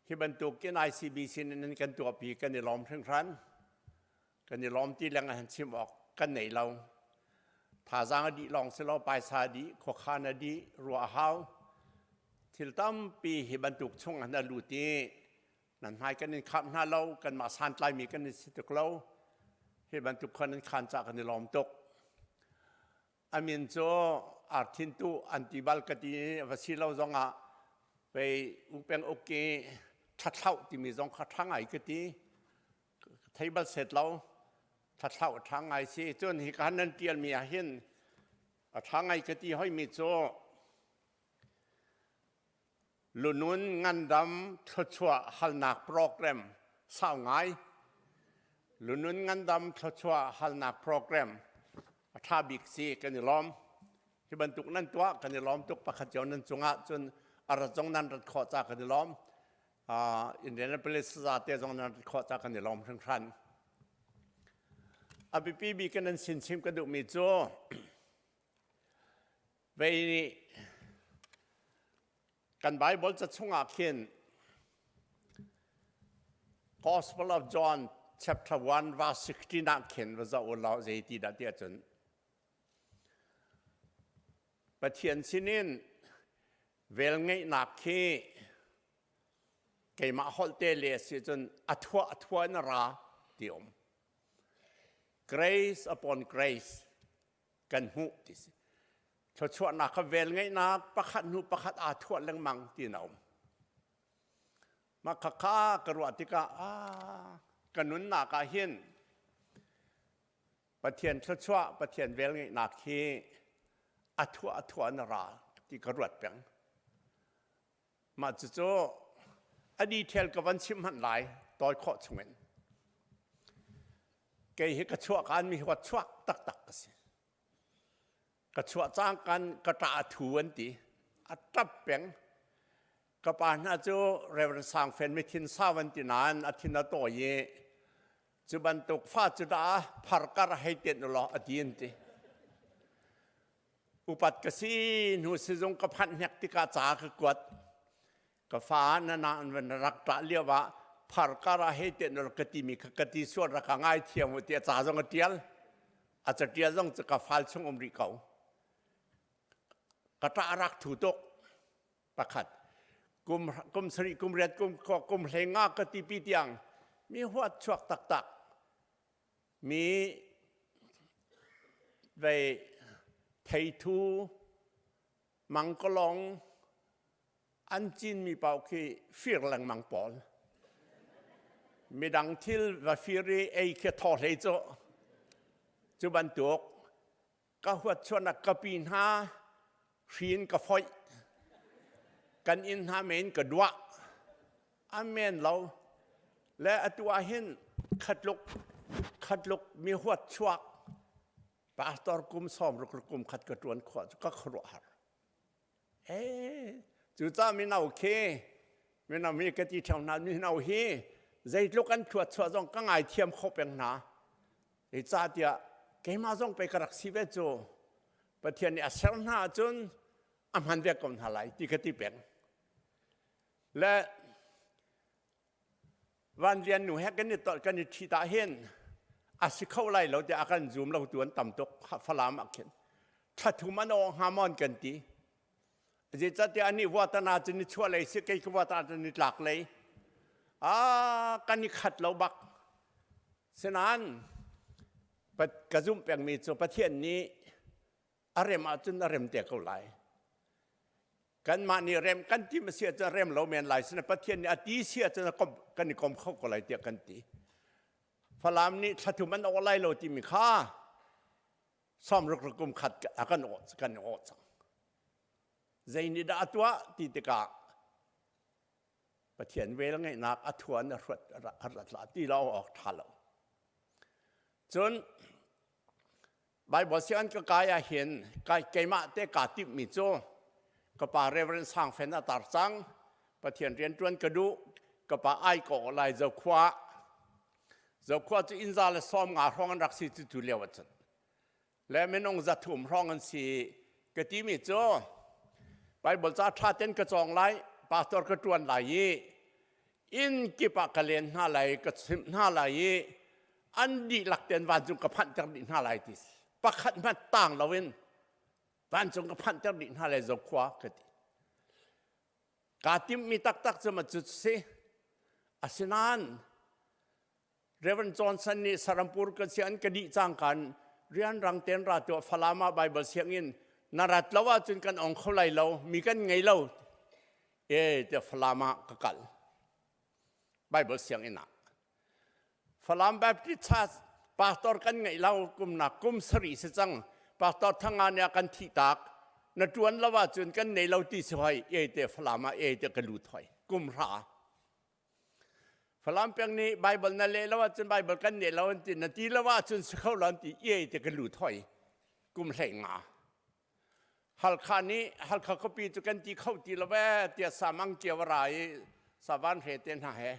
Hi bantuk in ICBC nih nan kan tuahpi kan i lawm hringhran. Kan i lawm ti leng ah chim awk kan nei lo. Thazaang a dih lawng si lo, paisa a dih, khuakhan a dih, ruah a hau. Thil tampi hi bantuk chung ah na lut i nan hmai kan in khap hna lo, kanmah santlaimi kan in si tuk lo. Hi bantuk khuan nan khan cah kan i lawm tuk. A min cu arthin tu an ti bal ka ti va si lo zong ah pei upeng uk i thathlau timi zong kha tha ngai ka ti thei bal set lo thathlau tha ngai si cun hi ka nan tial mi ah hin a tha ngai ka ti hoi mi cu Lunun ngandam thluachuah halnak program sau ngai. Lunun ngandam thluachuah halnak program a ṭha bik si kan i lawm. Hi bantuk nan tuah kan i lawm tuk pakhat cio nan cungah cun a rat zong nan rat khawh ca kan i lawm. Uh, Indianapolis zate zong nan rat khawh ca kan i lawm hringhran. A biapi bik in nan sin chim ka duhmi cu Vei nih kan Bible ca chungah khin Gospel of John chapter 1 verse 16 ah khin va zoh u law zei ti dah ti ahcun Pathian sinin velngeihnak khi keimah holh te le si cun a thuah a thuah in a ra ti um. Grace upon grace kan hmuh ti si. Thluachuahnak kha velngeihnak pakhat hnu pakhat aa thuah lengmang ti na um. Mah khakha ka ruah tikah ah ka nunnak ah hin Pathian thluachuah Pathian velngeihnak hi a thuah a thuah na ra ti ka ruat peng. Mah cucu a detail ka van chim hmanh lai tawi khawh chungin. Kei hi ka chuah kaan mi hi chuak taktak ka si. Ka chuah cang kan ka ṭah a thu an ti. A ṭap peng. Ka pa hna cu Reverend Sang Fen mi thin sau an ti nain a thin a tawi i cu bantuk fa cu dah pharkar hei tenh law a ti an ti. Upat ka si hnu sizung ka phanh hnek tikah ca ka kuat. Ka fa na na an rak ṭah lio ah pharkar ah hei te na ka timi kha ka ti sual rak ka ngai thiam u tiah ca zong a ṭial. A caṭial zong cu ka fal chung um rih ko. Ka ṭah rak thu tuk. Pakhat. Kum, kum sarih, kum riat, kum, kum hlei nga ka ti pi tiang mi huat chuak taktak. Mi vei theithu mangkalong an cinmi paoh khi fir lengmang pawl midang thil va fir i ei khi thaw hlei cu cu bantuk ka huat chuahnak ka pi hna hri in ka foih kan inn hna men ka duah amen lo le atu ah hin khatluk khatluk mi huat chuak pastor kum som ruk kum khat ka tuan khua cu ka khuaruahhar eh cucaah mino khi mino mi ka ti theo hna mino hi zeitluk an thuat chuah zong ka ngai thiam kho peng hna Zeicahtiah keimah zong pei ka rak si ve cu Pathian nih a ser hna ahcun a hman ve ko hna lai ti ka ti peng. Le Van Lian nu he kan i kan i ṭhit ah hin A si kho lai lo tiah a kan zum lo tu an tam tuk Falam ah khin. Thla thum an awng hnga maw an kan ti. Zeicahtiah anih vuatana cu ni chuah lei si kei ka vuatana cu ni tlak lei. Ah kan i khat lo bak. Sinain ka zumh pengmi cu Pathian nih a rem ahcun a rem te ko lai. Kanmah nih rem kan tim a si ahcun a rem lo men lai sinain Pathian nih a ti si ahcun kan i kom kho ko lai tiah kan ti. Falam nih thla thum an awh lai lo timi kha sawmruk kum khat a kan awh kan awh cang. Zei nih dah a tuah ti tikah Pathian vel ngeihnak a thuan a hruat a rat la ti lo awk tha lo. Cun Bible sianginn ka kai ah hin keimah te kaa timhmi cu ka pa Reverend Sang Fen a tar cang Pathian rian ṭuan ka duh ka pa ai ko lai Zokhua Zokhua cu innza le 50 hrawng an rak si cu tu lio ahcun le minung 300 hrawng an si ka timi cu Bible ca ṭha ten ka cawng lai pastor ka ṭuan lai i inn kip ah ka len hna lai ka chimh hna lai i an dihlak ten vancung ka phanhter dih hna lai ti pakhat hmanh tang loin vancung ka phanhter dih hna lai zokhua ka ti kaa timhmi taktak cu ma cu si asinain Reverend Johnson nih Sarampur ka si an ka dih cang kan rianrang ten ra tuah Falam ah Bible sianginn na rat lo ahcun kan ong kho lai lo mi kan ngei lo e te Falam ah ka kal Bible sianginn ah Falam Baptist Church pastor kan ngeih lo kum nak kum sarih si cang pastor thanga nih a kan thih tak na tuan lo ahcun kan nei lo ti si hoi e te Falam ah e te ka lut hoi kum hra Falam peng nih Bible na leh lo ahcun Bible kan leh lo an ti na ti lo ahcun si kho lo an ti e te ka lut hoi kum hlei nga Halkha nih Halkha khuapi cu kan ti kho ti lo ee tiah samang kio a ra i savan hre te hna he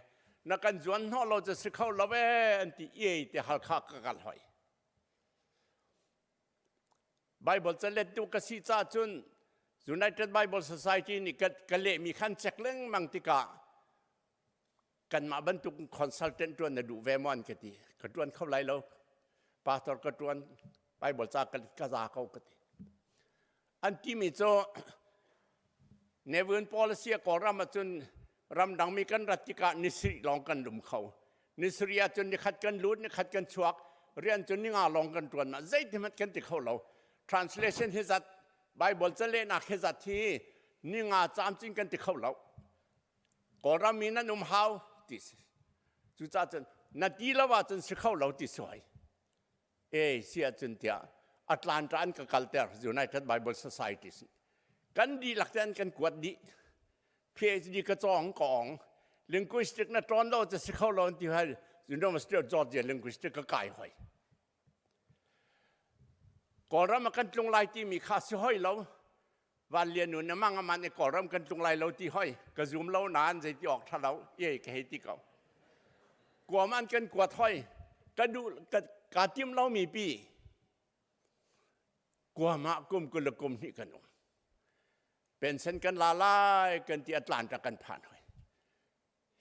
na kan zuan hnawh lo cu si kho lo ee an ti iai te Halkha ka kal hoi. Bible calettu ka si ca cun United Bible Society nih ka lehmi khan check lengmang tikah kanmah bantuk consultant ṭuan na duh ve maw an ka ti ka ṭuan kho lai lo pastor ka ṭuan bible ca ka za ko ka ti an timi cu Nevin policy a Kawlram ahcun ramdangmi kan rat tikah nisarih lawng kan lum kho nisarih ahcun nikhat kan lut nikhat kan chuak rian cun ninga lawng kan ṭuan ma zeiti hmanh kan ti kho lo translation hi zat bible calehnak hi zat hi ninga camcin kan ti kho lo Kawlram mi nan um hau ti si. Cucaah cun na ti lo ahcun si kho lo ti si hoi. E si ahcun tiah Atlanta an ka kalter United Bible Society kan dihlak te an kan kuat dih. PhD ka cawng ka ong. Linguistic na ṭawn lo cu si kho lo an ti hoi. University of Georgia linguistic ka kai hoi. Kawlram ah kan tlung lai timi kha si hoi lo. Van Lian nu na mang aman i Kawlram kan tlung lai lo ti hoi. Ka zum lo nain zeiti awk ṭha lo. Iai ka hei ti ko. Guam an kan kuat hoi. Ka duh ka, ka tim lo mi pi. Guam ah kum 20 le kum hnih kan um. Pension kan la lai kan ti Atlanta kan phan hoi.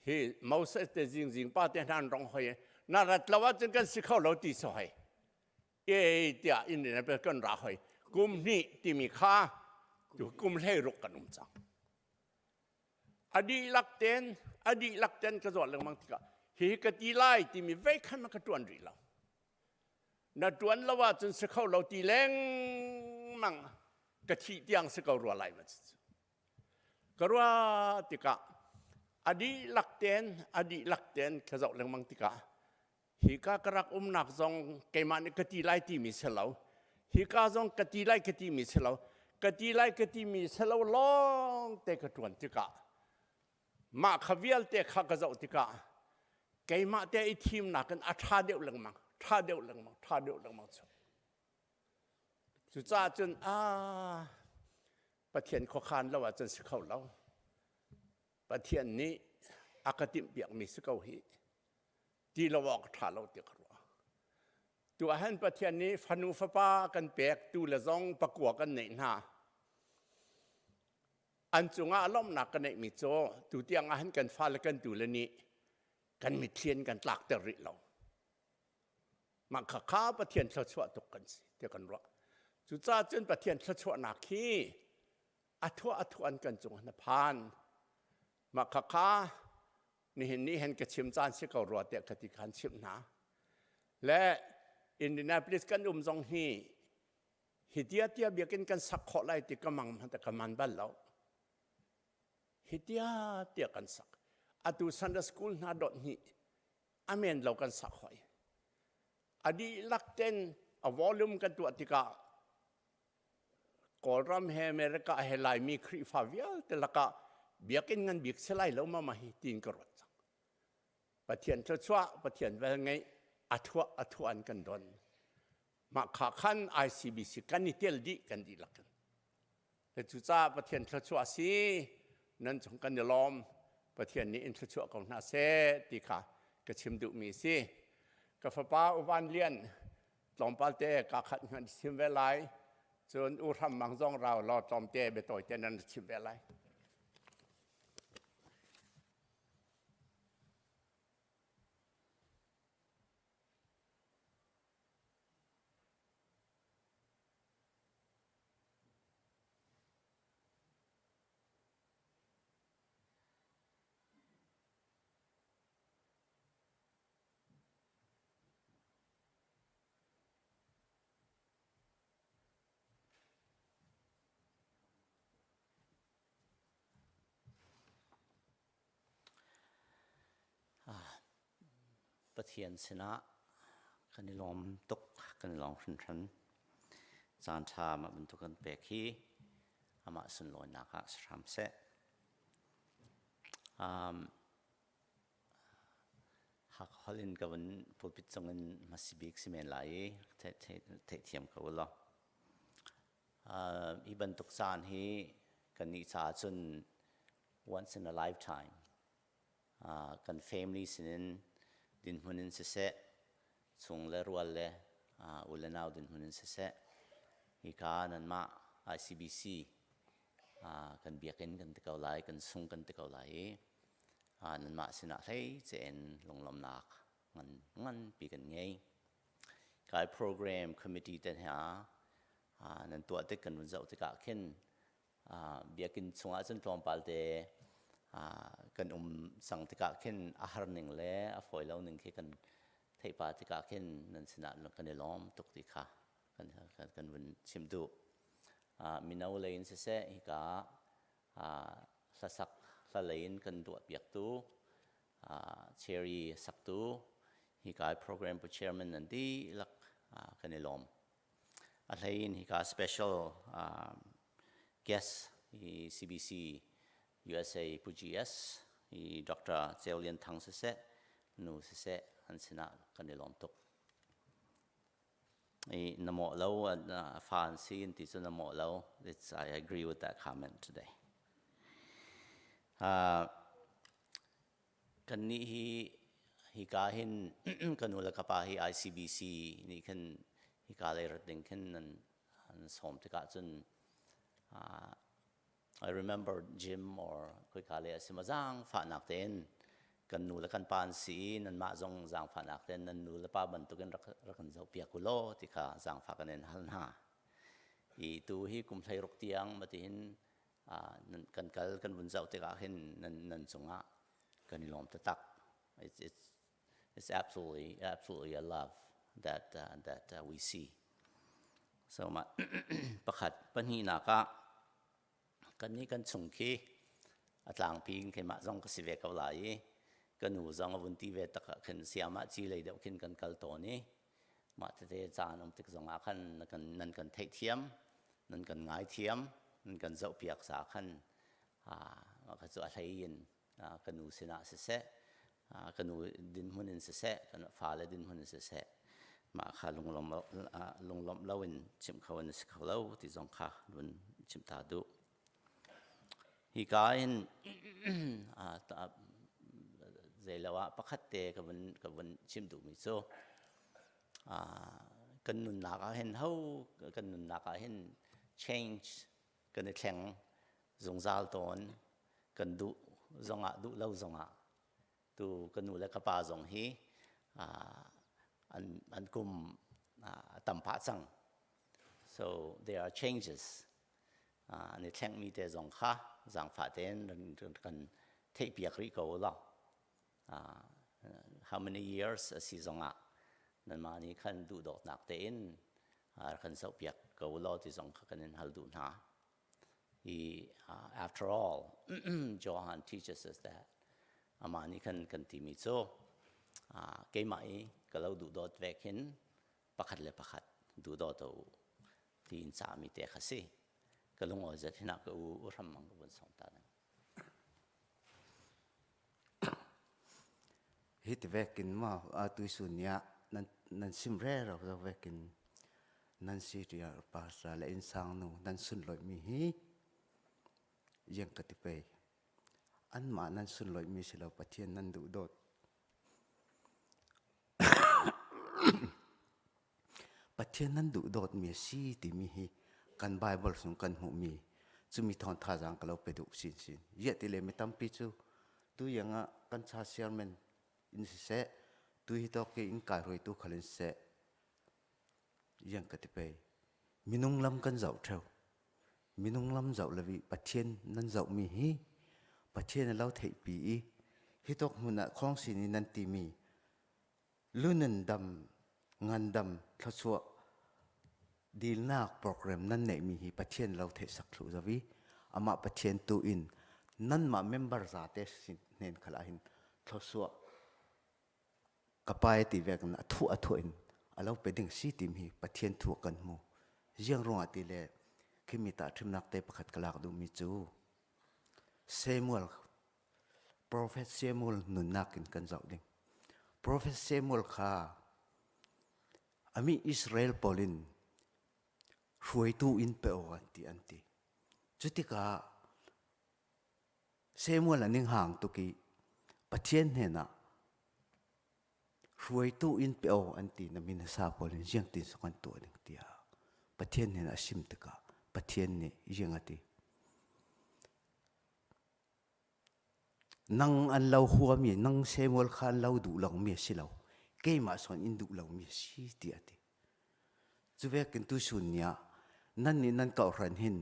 Hi Moses te zingzing pa te hna an rong hoi na rat lo ahcun kan si kho lo ti si hoi e tiah in in kan ra hoi kum hnih timi kha tu kum 16 kan um cang a dihlak ten a dihlak ten ka zawt lengmang tikah hi ka ti lai timi vei khan ka tuan rih lo na tuan lo ahcun si kho lo ti lengmang ka thih tiang si ko rua lai ma Ka ruah tikah a dihlak tein a dihlak tein ka zoh lengmang tikah hika ka rak umnak zong keimah nih ka ti lai timi si lo hika zong ka ti lai ka timi si lo ka ti lai ka timi si lo lawng te ka ṭuan tikah mah kha vialte kha ka zoh tikah keimah te i thimnak in a ṭha deuh lengmang ṭha deuh lengmang ṭha deuh lengmang cu cucaah cun ah Pathian khuakhan lo ahcun si kho lo. Pathian nih a ka timhpiakmi si ko hi. Ti lo awk ṭha lo ti ka ruah. Tu ahhin Pathian nih fanu fapa kan pek tu le zong pakua kan neih hna. An cungah lawmhnak ka neihmi cu tu tiang ahhin kan fale kan tu le nih kan mitthli an kan tlakter rih lo. Mah kha kha Pathian thluachuah tuk kan si tiah kan ruah. Cucaah cun Pathian thluachuahnak hi a thuah a thuah an kan cung na phan. Mah kha kha nihin ni hen ka chim caan si ko rua tiah ka ti khan chimh hna. Le Indianapolis kan um zong hi hi tia tia biakinn kan sak khawh lai ti ka mang hmanh ka man bal lo. Hi tia tia kan sak. Atu Sunday school hna dot hnih amen lo kan sak hoi. A dihlak ten a volume kan tuah tikah Kawlram he America he Laimi Khrihfa vialte lakah biakinn ngan bik si lai lo ma ma hi tiin ka ruat cang. Pathian thluachuah, Pathian vel ngeih a thuah a thuah an kan don. Mah kha khan ICBC kan i tel dih kan dihlak in. Le cucaah Pathian thluachuah si nan chung kan i lawm. Pathian nih in thluachuah ko hna seh ti kha ka chim duhmi si. Ka fapa Uvan Lian tlawmpal te ka khat ngan chim ve lai. Cun U Hram Mang zong rau law tlawmte biatawi te nan chim ve lai. Pathian sinah kan i lawm tuk, kan i lawm hringhran. Caan ṭha mah bantuk kan pek hi amah sunlawinak ah si hram seh. Um, Hakha in ka vun pulpit cungin hmasibik si men lai i theihthiam ko u law. Uh, hi bantuk caan hi kannih caah cun once in a lifetime uh, kan family sinin dinhmun in siseh chung le rual le uh, u le nau dinhmun in siseh hika nanmah ICBC uh, kan biakinn kan ti ko lai kan sung kan ti ko lai i uh, nanmah sinah hlei cein lunglawmnak ngan nganpi kan ngei. Kai program committee te hna nan tuah tik kan vun zoh tikah khin biakinn chungah cun tlawmpal te kan um cang tikah khin a har ning le a fawi lo ning khi kan theih pa tikah khin nan sinah kan i lawm tuk ti kha kan kan vun chim duh. Mino lei in siseh hika hlasak hla lei in kan duah piaktu Cherry saktu hika program pu chairman nan dihlak kan i lawm. A hlei in hika special guest hi CBC USA pu GS hi Dr. Ceu Lian Thang siseh nu siseh an sinah kan i lawm tuk. I na mawh lo fa an si in ti cu na mawh lo. It's, I agree with that comment today. Uh, kannih hi hika hin ka nu le ka pa hi ICBC nih khin hika lei rat ding khin nan an sawm tikah cun uh, I remember Jim or khoika lei a si ma zaangfahnak tein kan nu le kan pa an si i nanmah zong zaangfahnak tein nan nu le pa bantukin rak rak kan zohpiak u law ti kha zaangfah kan in hal hna. I tu hi kum 16 tiang matihin kan kal kan vun zoh tikah hin nan nan cungah kan i lawm taktak. It's, it's, it's absolutely, absolutely a love that, uh, that uh, we see. So ma pakhat pahnihnak ah kannih kan chung khi a tlangpi in keimah zong ka si ve ko lai i ka nu zong a vun ti ve tak ah khin siamah ci lei deuh khin kan kal tawn i mah tete caan um tik zong ah khan nan kan theihthiam nan kan ngaithiam nan kan zohpiak sa khan kha cu a hlei in ka nu sinah siseh ka nu dinhmun in siseh kan fale dinhmun in siseh mah kha lunglawm lunglawmh loin chim kho an si kho lo ti zong kha vun chim ta duh Hika hin zeilo ah pakhat te ka vun ka vun chim duhmi cu kan nunnak ah hin ho kan nunnak ah hin change kan i thleng zungzal tawn kan duh zongah duh lo zongah tu ka nu le ka pa zong hi. An an kum a tam pah cang. So there are changes. An i thlengmi te zong kha zaangfah tein kan theihpiak rih ko law. How many years a si zongah nanmah nih khan duhdawtnak tein kan zohpiak ko law ti zong kha kan in hal duh hna. He, after all, Johan teaches us that amah nih khan kan timi cu keimah i ka lo duhdawt ve khin pakhat le pakhat duhdawt u tiin cahmi te kha si. Ka lungawi zat hinah ka u u hram mang ka vun song ta ding. Hi ti vekin ma tuisun nia nan nan sim re ro zo vekin nan si tia pastor le insang nu nan sun loi mi hi yang ka ti pe an ma nan sun loi mi si lo Pathian nan duh dawt Pathian nan duh dawt mi si timi hi kan Bible sung kan hmuh mi cumi thawng thazaang ka lo pe duh sin sin. Ye ti le mi tampi cu tu yang ah kan cha chairman in siseh tu hi tawk ke in kai hruaitu khal in siseh yang ka ti pe minung lam kan zoh theo minung lam zoh lavi Pathian nan zoh mi hi Pathian a lo theih pi i hi tawk hmun ah khong sin in nan ti mi Lunun dam ngandam thluachuah dilnak program nan neihmi hi Pathian lo theih sak thlu zavi amah Pathian tu in nanmah member zate sin hnen khala hin thluachuah kapai ti vek na thu a thu in alo pe ding si tim hi Pathian thu kan mu ziang ruangah ti le khimi ta thimnak te pakhat kalak duh mi cu Samuel Profet Samuel nunnak in kan zoh ding. Profet Samuel kha ami Israel pawl in hruaitu in pe aw an ti an ti. Cutikah Samuel a ning hang tuk i Pathian hnenah hruaitu in pe aw an ti na min sa pawl in ziang tin sok an tuah ding tiah Pathian hnenah a sim tikah Pathian nih ziang a ti. Nang an lo huami, nang Samuel kha an lo duh lomi a si lo. Keimah sawn in duh lomi a si tiah a ti. Cu vekin tuchun ni ah nan nih nan kohhran hin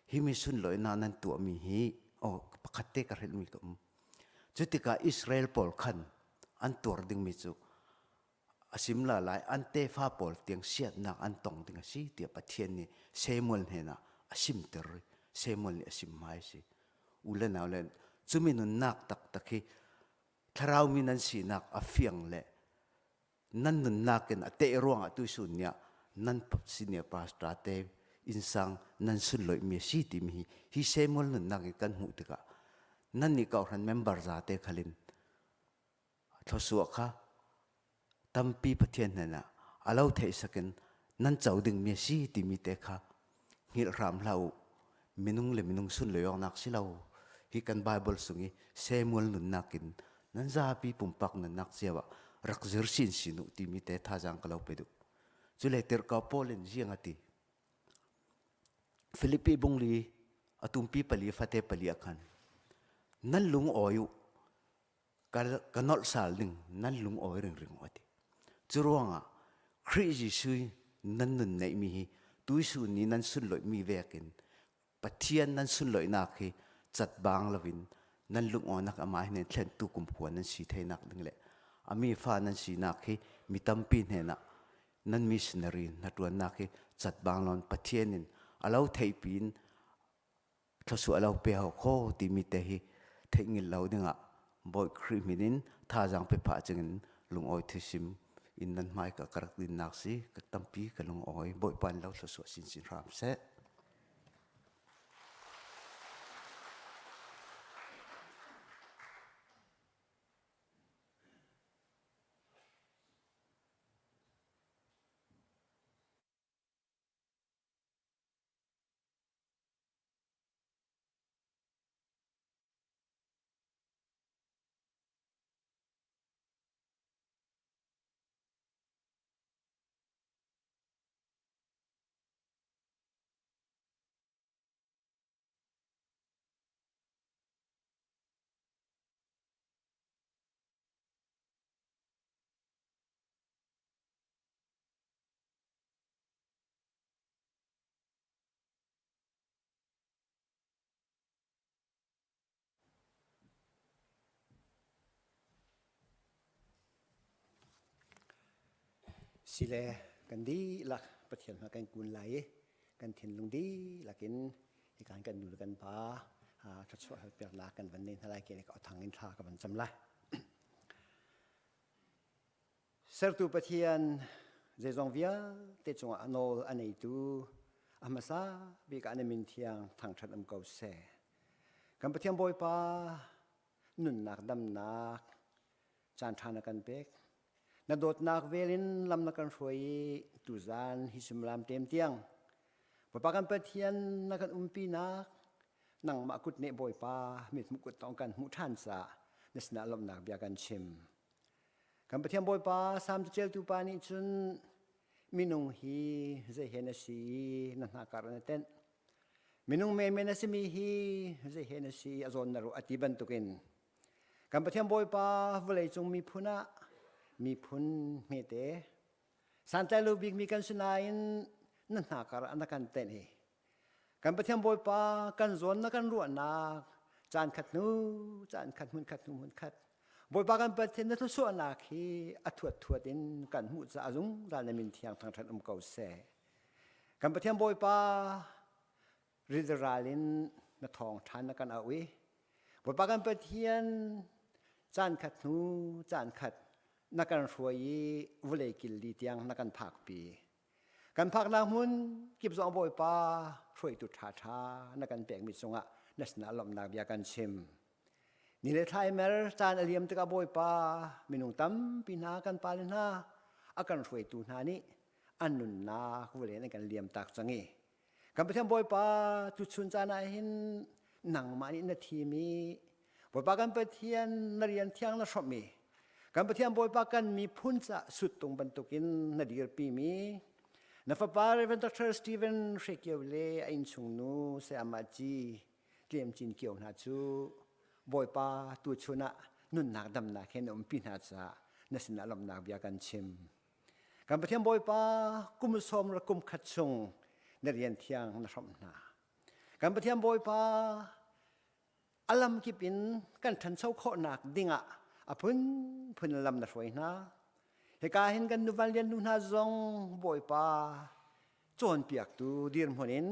hi mi sunlawinak nan tuahmi hi oh pakhat te ka hrelhmi ka um. Cu tikah Israel pawl khan an tuar dingmi cu a sim la lai an tefa pawl tiang siatnak an tong ding a si tiah Pathian nih Samuel hnenah a simter i Samuel nih a sim hmai si u le nau le cumi nunnak taktak hi thlarau mi nan sinak a fiang le nan nunnak in a teh ruangah tu sun nia nan senior pastor te insang nan sunloih mi si timi hi hi Samuel nunnak in kan hmuh tikah nan nih kohhran member za te khalin Thluachuah kha tampi Pathian hnenah a lo theih sakin nan co dingmi a si timi te kha hngilh hram hlah u. Minung le minung sunlawi awknak si lo. Hi kan Bible sung i Samuel nunnak in nan zapi pumpak nunnak cio ah rak zir sinsin u timi te thazaang ka lo pe duh. Cule tirhkoh Paul in ziang a ti. Filipi bungli a tumpi pali fate pali ah khan nan lung awi u ka nolh sal ding nan lung awi ringring a ti. Cu ruangah Khrih Jesuh nan nun neihmi hi tuisun ni nan sunlawihmi vekin Pathian nan sunlawihnak hi cat bang loin nan lungawinak amah hin thlentu kumkhua nan si theinak ding le ami fa nan sinak hi mi tampi hnenah nan missionary na ṭuannak hi cat bang lon Pathian in a lo theihpi in thluachuah lo pe ho kho timi te hi theihngilh lo dingah Bawi Khrih min in thazaang pe phah cingin lungawi thisim in nan hmai ka ka rak dinnak si ka tampi ka lungawi Bawipa in lo thluachuah sinsin hram seh. Sile kan dihlak Pathian hma kan kun lai i kan thinlung dihlak in hikan kan nu le kan pa thluachuah halpiaknak kan van nei hna lai ke ka thang in thla ka van cam lai. Sertu Pathian zeizong vialte cungah a nawl a neitu a hmasa bik ah na min thiang thangṭhat um ko seh. Kan Pathian Bawipa nunnak damnak caan ṭha na kan pek. Na dawtnak vel in lam na kan hruai i tuzan hi suimilam tem tiang Bawipa kan Pathian na kan umpinak nangmah kut nih Bawipa mithmuh kut tong kan hmuh ṭhan caah na sinah lawmhnak bia kan chim. Kan Pathian Bawipa Salm caṭialtu pa nih cun minung hi zei he na si i na hnakar na tenh. Minung menmen a simi hi zei he na si a zawn na ruah a ti bantukin Kan Pathian Bawipa vawleicung miphun ah miphun hmete santlai lo bikmi kan si nain na hnakar ah na kan tenh i kan Pathian Bawipa kan zawn na kan ruahnak caan khat hnu caan khat hmun khat hnu hmun khat Bawipa kan Pathian na thluachuahnak hi a thuat thuat in kan hmuh caah zungzal na min thiang thangṭhat um ko seh. Kan Pathian Bawipa rilral in na thawng ṭhan na kan auh i Bawipa kan Pathian caan khat hnu caan khat na kan hruai i vawlei kil li tiang na kan phakpi. Kan phaknak hmun kip zong Bawipa hruaitu ṭhaṭha na kan pekmi cungah na sinah lawmhnak bia kan chim. Ni le thla i mer caan a liam tikah Bawipa minung tampi hna kan pale hna a kan hruaitu hna nih an nunnak vawlei an kan liam tak cang i Kan Pathian Bawipa tuchun caan ah hin nangmah nih na thim i Bawipa kan Pathian na rian thiang na hrawmh i kan Pathian Bawipa kan miphun ca suttung bantukin na dirpi mi na fapa Reverend Dr. Stephen Hre Kio le a innchung nu Sayama Ci Tlem Cin Kio hna cu Bawipa tuchun ah nunnak damnak he na umpi hna caah na sinah lawmhnak bia kan chim. Kan Pathian Bawipa kum sawm le kum khat chung na rian thiang na hrawmh hna. Kan Pathian Bawipa a lam kip in kan ṭhancho khawhnak dingah a phunphun lam na hruai hna. Hika hin kan nuvan lian nu hna zong Bawipa cawnpiaktu dirhmun in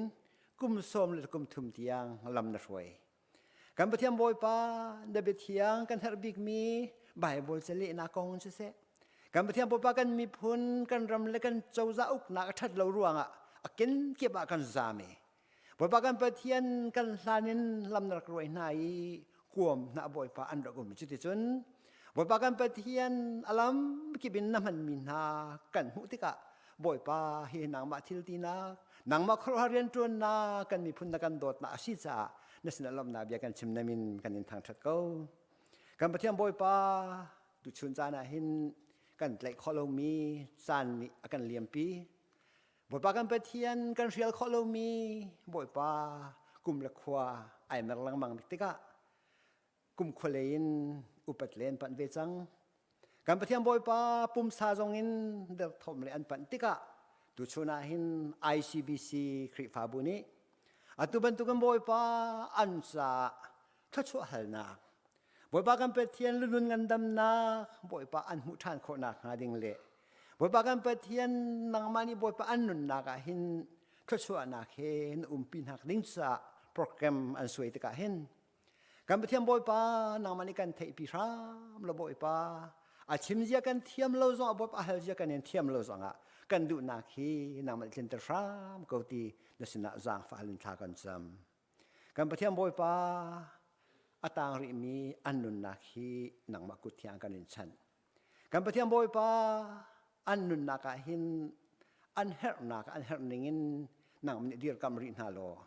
kum sawm le kum thum tiang lam na hruai. Kan Pathian Bawipa na biathiang kan herh bikmi Bible calehnak kong siseh kan Pathian Bawipa kan miphun kan ram le kan cozah uknak a ṭhat lo ruangah a kenkip ah kan zaam i Bawipa kan Pathian kan hlan in lam na rak ruai hna i kuam hna Bawipa an rak um cuticun Bawipa kan Pathian a lam kip in na hmanmi hna kan hmuh tikah Bawipa hi nangmah thil tinak nangmah khuaruahhar rianṭuannak kan miphun na kan dawtnak a si caah na sinah lawmhnak bia kan chim namin kan in thangṭhat ko. Kan Pathian Bawipa tuchun caan ah hin kan tlaih khawh lomi caan nih a kan liampi. Bawipa kan Pathian kan hrial khawh lomi Bawipa kum le khua ai mer lengmang tikah kum khualei in upat le an panh ve cang. Kan Pathian Bawipa pumsa zong in derthawm le an panh tikah tuchun ah hin ICBC Khrihfabu nih atu bantukin Bawipa an caah thluachuah halnak Bawipa kan Pathian lunun ngandamnak Bawipa an hmuh ṭhan khawhnak hnga ding le Bawipa kan Pathian nangmah nih Bawipa an nunnak ah hin thluachuahnak he na umpi hnak ding caah program an suai tikah hin Kan Pathian Bawipa nangmah nih kan theihpi hram lo Bawipa a chim zia kan thiam lo zong a Bawipa a hal zia kan in thiam lo zongah kan duhnak hi nangmah nih tlinter hram ko ti na sinah zaangfah in thla kan cam. Kan Pathian Bawipa a tang rihmi an nunnak hi nangmah kut thiang kan in chanh. Kan Pathian Bawipa an nunnak ah hin an herhnak an herh ning in nangmah nih dirkamh rih hna law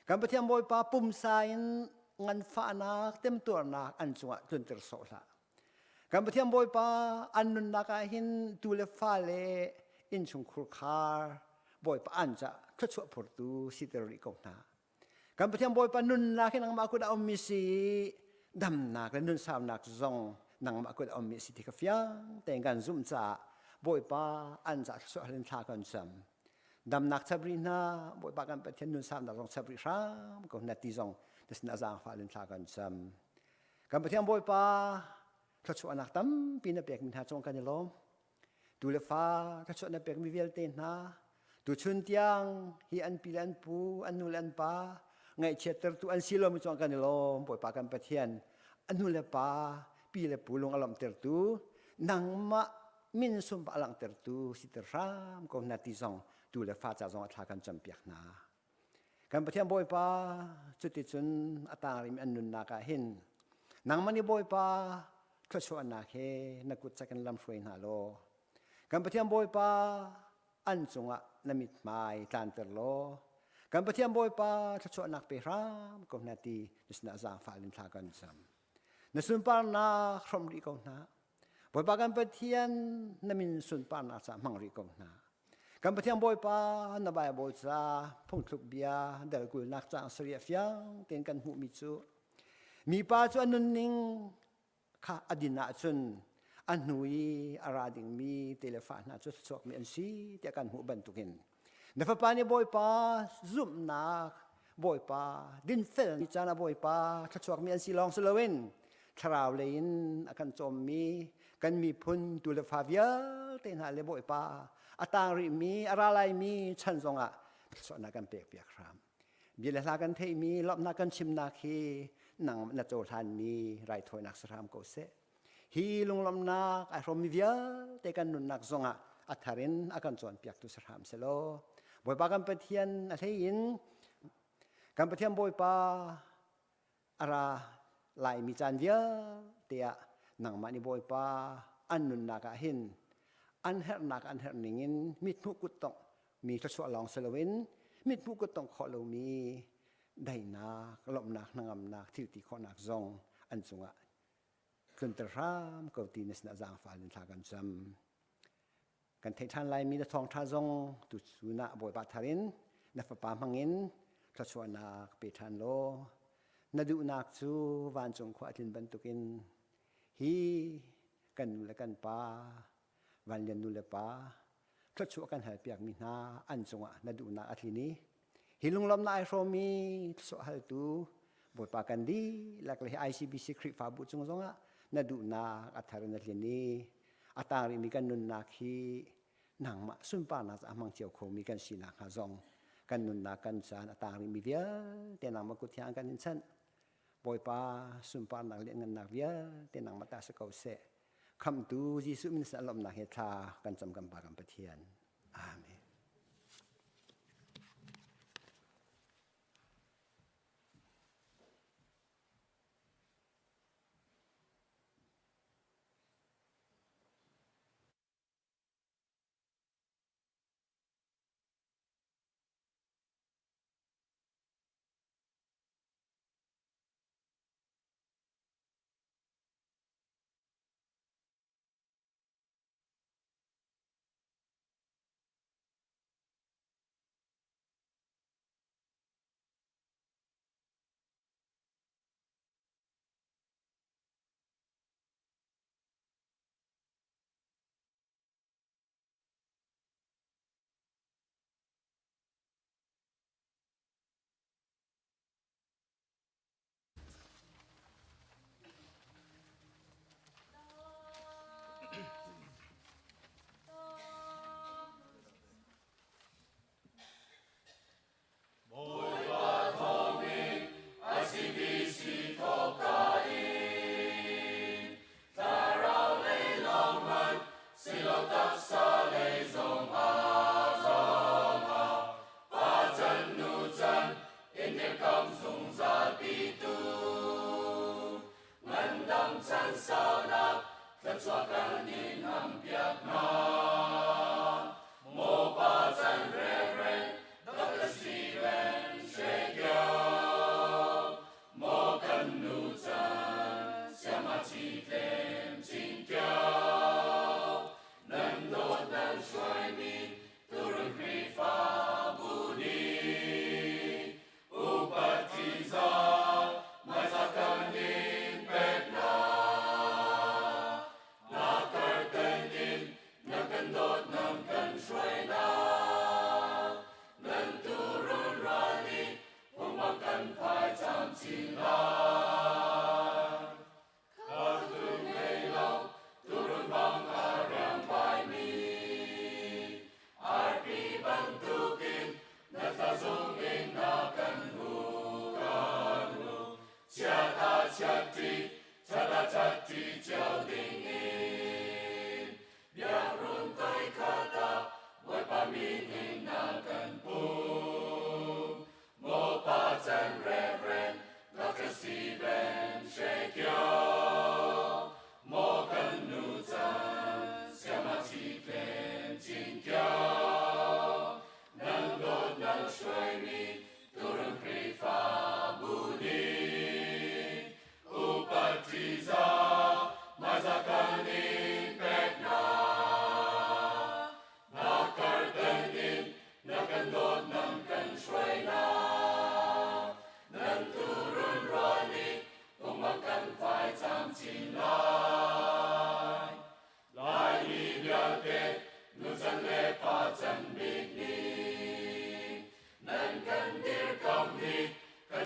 Kan Pathian Bawipa pumsa in nganfahnak temtuarnak an cungah tlunter sawh hlah. Kan Pathian Bawipa an nunnak ah hin tu le fale innchungkhur khar Bawipa an ca thluachuah phurtu siter rih ko hna. Kan Pathian Bawipa nunnak hi nangmah kut ah ummi si damnak le nunsaunak zong nangmah kut ah ummi si ti kha fiang tein kan zumh caah Bawipa an ca thluachuah halin thla kan cam. Damnak chap rih hna Bawipa kan Pathian nun samnak zong chap rih hram ko na ti zong na sin a zaangfah lin thla kan cam. Kan Pathian Bawipa thluachuahnak tampi na pekmi hna cung kan i lawm. Tu le fa thluachuah na pekmi vialte hna tuchun tiang hi an pi le an pu an nu le an pa ngaihchiattertu an si lomi cungah kan i lawm. Bawipa kan Pathian, a nu le pa pi le pu lung a lawmhtertu, nangmah min sunpa a langhtertu siter hram ko hna ti zong tu le fa ca zong a thla kan campiak hna. Kan Pathian Bawipa, cuticun a tangrim an nunnak ah hin nangmah nih Bawipa thluachuahnak he na kut cak in lamhruai hna law, kan Pathian Bawipa, an cungah na mithmai tlanter law, kan Pathian Bawipa, thluachuahnak pe hram ko hna ti na sinah zaangfah in thla kan cam. Na sunparnak hrawm rih ko hna. Bawipa kan Pathian, na min sunparnak ca hmang rih ko hna. Kan Pathian Bawipa, na Bible ca phungthluk bia dal kulnak caang sarih fiang tein kan hmuhmi cu mipa cu a nunning kha a din ahcun a hnu i a ra dingmi telefa hna cu chuakmi an si tiah kan hmuh bantukin na fapa nih Bawipa zumhnak, Bawipa dinfel ni caan ah Bawipa thluachuakmi an si lawng si loin thlarau lei in a kan cawmmi kan miphun tu le fa vialte hna le Bawipa a tang rihmi a ra laimi chan zongah thluachuahnak kan pek piak hram. Bia le hla kan theihmi lawmhnak kan chimnak hi nang na cohlanmi raithawinak si hram ko seh. Hi lunglawmhnak ai hrawmmi vialte kan nunnak zongah a thar in a kan cawnpiaktu si hram selaw, Bawipa kan Pathian, a hlei in kan Pathian Bawipa, a ra laimi caan vialte ah nangmah nih Bawipa an nunnak ah hin an herhnak an herh ning in mithmuh kuttongh mi thluachuah lawng si loin mithmuh kuttongh khawh lomi daihnak, lawmhnak, hnangamnak, thilti khawhnak zong an cungah tlunter hram ko ti na sinah zaangfah in thla kan cam. Kan theih ṭhan laimi na thawngṭha zong tuchun ah Bawipa thar in na fapa hmangin thluachuahnak pe ṭhan law, na duhnak cu vancung khua a tlin bantukin hi kan nu le kan pa, Vanlian nu le pa thluachuah kan halpiakmi hna an cungah na duhnak a tlin i hi lunglawmhnak ai hrawmmi thluachuah haltu Bawipa kan dihlak le hi ICBC Khrihfabu cung zongah na duhnak a thar in a tlin i a tang rihmi kan nunnak hi nangmah sunparnak caah hmang cio khomi kan sinak hnga zong kan nunnak kan caan a tang rihmi vialte nangmah kut thiang kan in chanh. Bawipa, sunparnak lianngannak vialte nangmah ta si ko seh. Khamhtu Jesuh min sin lawmhnak he thla kan cam, kan Pa kan Pathian. Amen.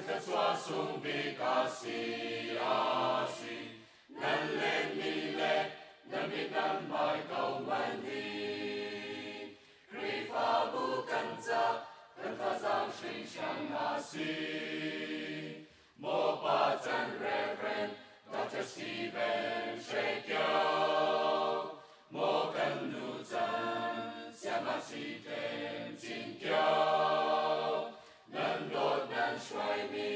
thluachuah sung bik a si, a si. Nan lenmi le nan mit nan hmai ko man hi. Khrihfabu kan ca kan thazaang hringhran a si. Maw pa can Reverend Dr. Stephen Hre Kio. Maw kan nu can Siama Si Tlem Cin Kio. Nan dawt nan hruaimi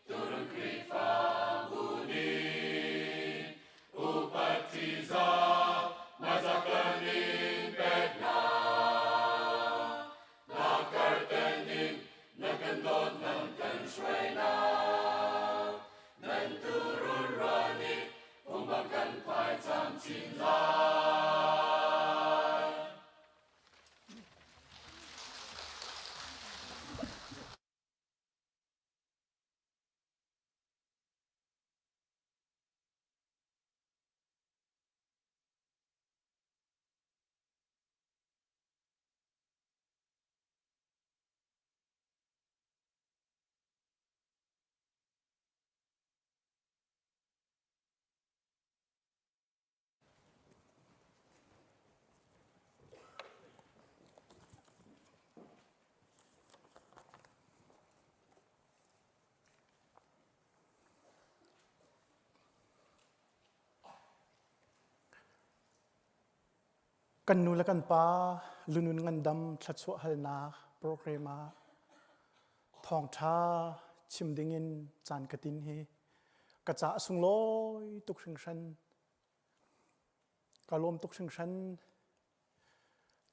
turun Khrihfabu nih upat ṭihzah hmaizah kan in pek hna. Na karten in na kan dawt nan kan hruainak. Nan turun ruah nih phungbang kan phai camcin lai. Kan nu le kan pa lunun ngandam thluachuah halnak program ah thawngṭha chim dingin caan ka tin hi ka ca a sunglawi tuk hringhran. Ka lawm tuk hringhran.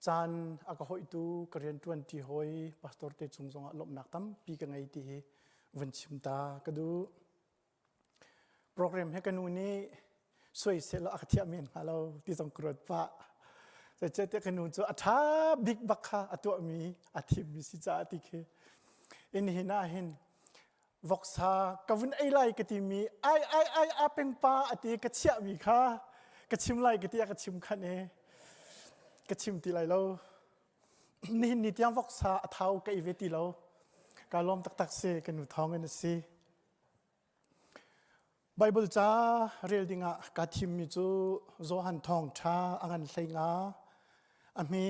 Caan a ka hoihtu ka rianṭuan ṭi hawi pastor te cung zongah lawmhnak tampi ka ngei ti hi vun chim ta ka duh. Program he ka nu nih suai sehlaw a ka thiah men hnga lo ti zong ka ruat pah. Zeicahtiah ka nu cu a ṭha bik bak kha a tuahmi a thimmi si caah ti khi. In hin ah hin voksa ka vun ei lai ka timi ai ai ai a peng pa a ti ka chiahmi kha ka chim lai ka ti a ka chim khan e ka chim ti lai lo. Nihin ni tiang voksa a thau ka ei ve ti lo. Ka lawm taktak si ka nu thawng in a si. Baibal ca rel dingah kaa thimmi cu Johan Thawngṭha a ngan 15, a hme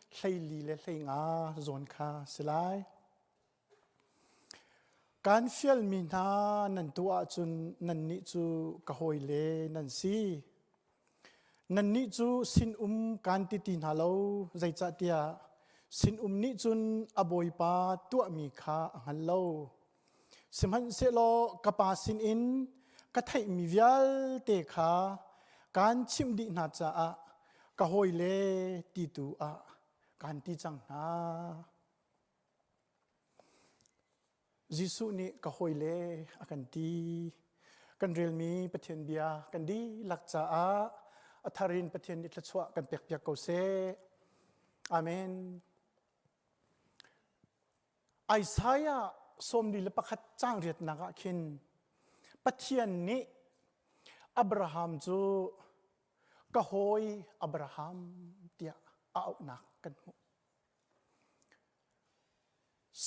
14 le 15 zawn kha si lai. Kaan fialmi hna nan tuah ahcun nannih cu ka hawile nan si. Nannih cu sinum kaan ti ti hna lo, zeicahtiah sinum nih cun a bawipa tuahmi kha a hngal lo. Sihmanhsehlaw ka Pa sinin ka theihmi vialte kha kaan chimh dih hna caah ka hawile ti tu ah kaan ti cang hna. Jesuh nih ka hawile a kan ti. Kan relmi Pathian bia kan dihlak caah a thar in Pathian nih thluachuah kan pekpiak ko seh. Amen. Isaiah 41 caang riatnak ah khin Pathian nih Abraham cu ka hawi Abraham tiah a auhnak kan hmuh.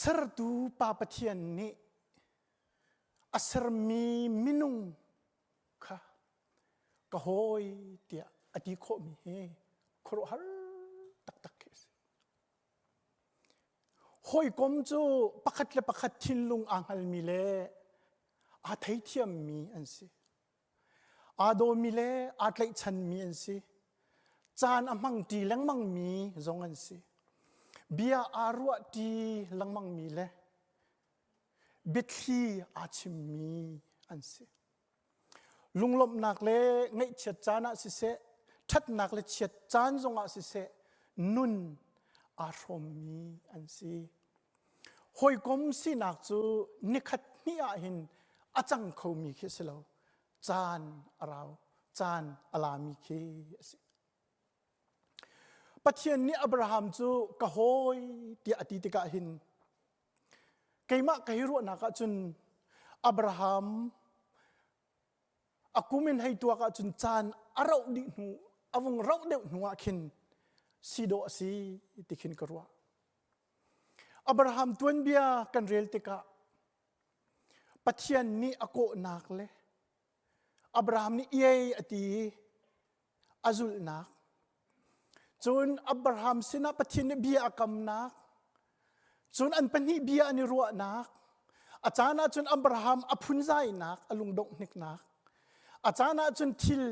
Sertu Pa Pathian nih a sermi minung kha ka hawi tiah a ti khawhmi hi khuaruahhar taktak khi a si. Hawikom cu pakhat le pakhat thinlung aa hngalmi le aa theithiammi an si. Aa dawmi le aa tlaihchanmi an si. Caan a hmangṭi lengmangmi zong an si. Bia aa ruahṭi lengmangmi le biathli aa chimmi an si. Lunglawmhnak le ngaihchiat caan ah siseh, ṭhatnak le chiat caan zongah siseh, nun aa hrawmmi an si. Hawikom sinak cu nikhat hnih ah hin a cang khomi khi a si lo. Caan a rau, caan a lami khi a si. Pathian nih Abraham cu ka hawi tiah a ti tikah hin Keimah ka hi ruahnak ahcun Abraham a kum in hei tuak ahcun caan a rauh dih hnu a vung rauh deuh hnu ah khin si dawh a si ti khin ka ruah. Abraham tuanbia kan rel tikah. Pathian nih a kawhnak le Abraham nih iai a ti i a zulhnak. Cun Abraham sinah Pathian nih bia a kamnak. Cun an pahnih bia an i ruahnak. A caan ah cun Abraham a phunzainak, a lungdongh hniknak. A caan ah cun thil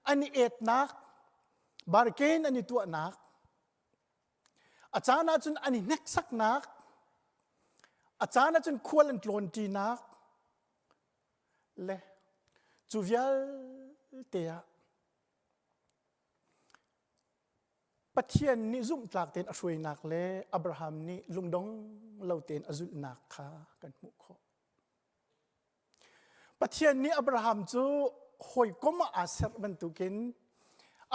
an i etnak, bargain an i tuahnak. A caan ah cun an i hneksaknak. A caan ah cun khual an tlawnṭinak. Le cu vialte ah Pathian nih zumhtlak tein a hruainak le Abraham nih lungdong lo tein a zulhnak kha kan hmuh khawh. Pathian nih Abraham cu hawikom ah aa serh bantukin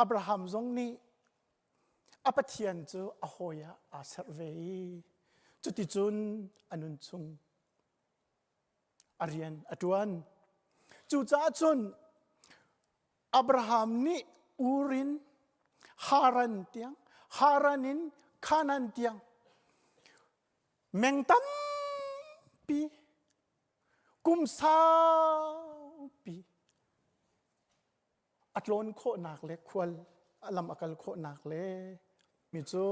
Abraham zong nih a Pathian cu a hawi ah aa serh ve i cuticun a nun chung a rian a ṭuan. Cucaah cun Abraham nih Ur in Haran tiang, Haran in Canaan tiang meng tampi kum saupi a tlawn khawhnak le khual a lam a kal khawhnak le mi cu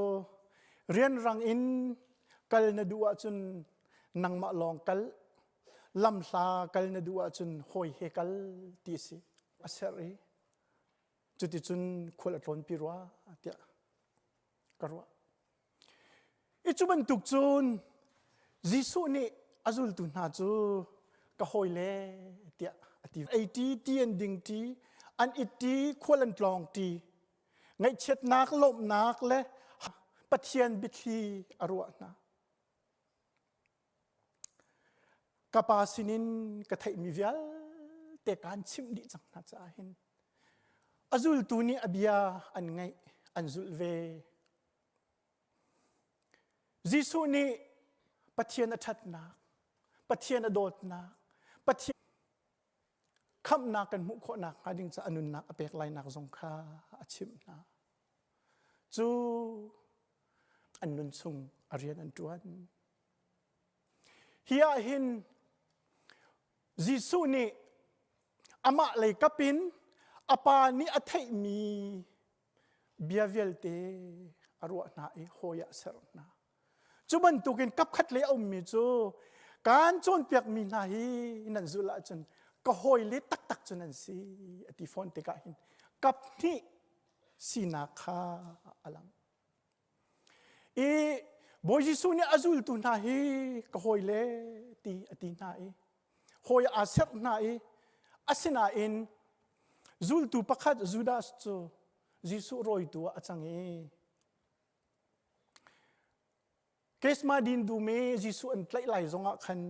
rianrang in kal na duh ahcun nangmah lawng kal lamhla kal na duh ahcun hawi he kal ti si a serh i cuticun khual a tlawnpi rua tiah ka ruah. I cu bantuk cun Jesuh nih a zultu hna cu ka hawile tiah a ti. Ei ṭi, ti an ding ṭi, an it ṭi, khual an tlawng ṭi. Ngaihchiatnak, lawmhnak le Pathian biathli a ruah hna. Ka pa sinin ka theihmi vialte kaan chimh dih cang hna caah hin a zultu nih a bia an ngaih, an zulh ve. Jesuh nih Pathian a ṭhatnak, Pathian a dawtnak, Pathian khamhnak kan hmuh khawhnak hnga ding caah a nunnak a pek lainak zong kha a chimh hna. Cu an nun chung a rian an ṭuan. Hi ah hin Jesuh nih amah lei kap in a pa nih a theihmi bia vialte a ruah hna i hawi ah a ser hna. Cu bantukin kapkhat lei a ummi cu kaan cawnpiakmi hna hi nan zulh ahcun ka hawile taktak cu nan si a ti fawn tikah hin kap hnih sinak kha a lang. I Bawi Jesuh nih a zultu hna hi ka hawile ti a ti hna i hawi aa serh hna i asinain zultu pakhat Judas cu Jesuh rawitu ah a cang i Kesma din dum i Jesuh an tlaih lai zongah khan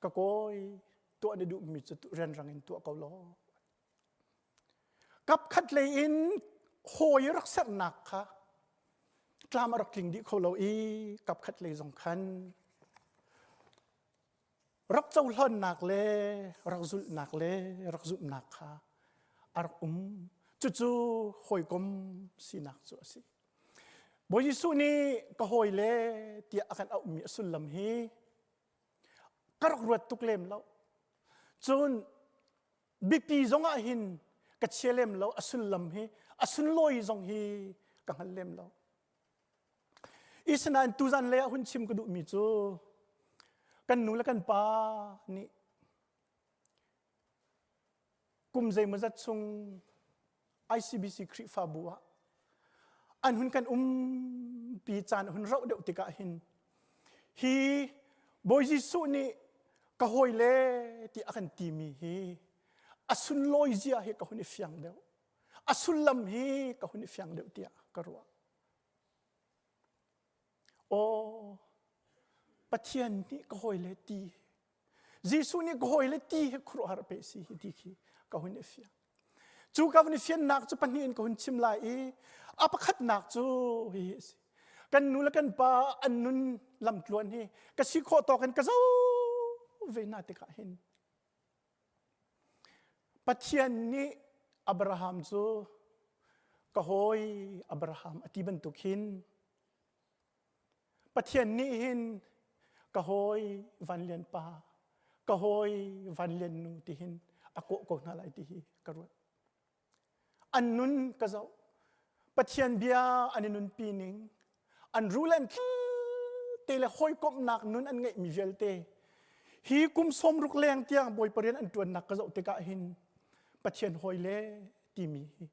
ka kawi tuah na duhmi cu rianrang in tuah ko law. Kap khat lei in hawi rak sernak kha tlam a rak tling dih kho lo i kap khat lei zong khan rak cohlannak le rak zulhnak le rak zumhnak kha a rak um. Cucu hawikom sinak cu a si. Bawi Jesuh nih ka hawile tiah a kan auhmi a sullam hi ka rak ruat tuk lem lo. Cun biapi zong ah hin ka chia lem lo a sullam hi a sunlawi zong hi ka hngal lem lo. Isinain tuzan lei ah hun chim ka duhmi cu kan nu le kan pa nih kum zeimawzat chung ICBC Khrihfabu ah an hun kan umpi caan hun rauh deuh tikah hin hi Bawi Jesuh nih ka hawile ti a kan timi hi a sunlawi zia hi ka hun i fiang deuh a sullam hi ka hun i fiang deuh tiah ka ruah Aw Pathian nih ka hawile ti Jesuh nih ka hawile ti hi khuaruahhar pe si hi ti khi ka hun i fiang. Cu ka hun i fiannak cu pahnih in ka hun chim lai i a pakhatnak cu hihi a si. Kan nu le kan pa an nun lamtluan hi ka si khawh tawk in ka zo ve hna tikah hin Pathian nih Abraham cu ka hawi Abraham a ti bantuk hin Pathian nih hin ka hawi Van Lian pa, Ka hawi Van Lian nu ti hin a kawh ko hna lai ti hi ka ruat. An nun ka zoh. Pathian bia an i nunpi ning, an rul an te le hawikomhnak nun an ngeihmi vialte hi kum 60 leng tiang Bawipa rian an ṭuannak ka zoh tikah hin Pathian hawi le timi hi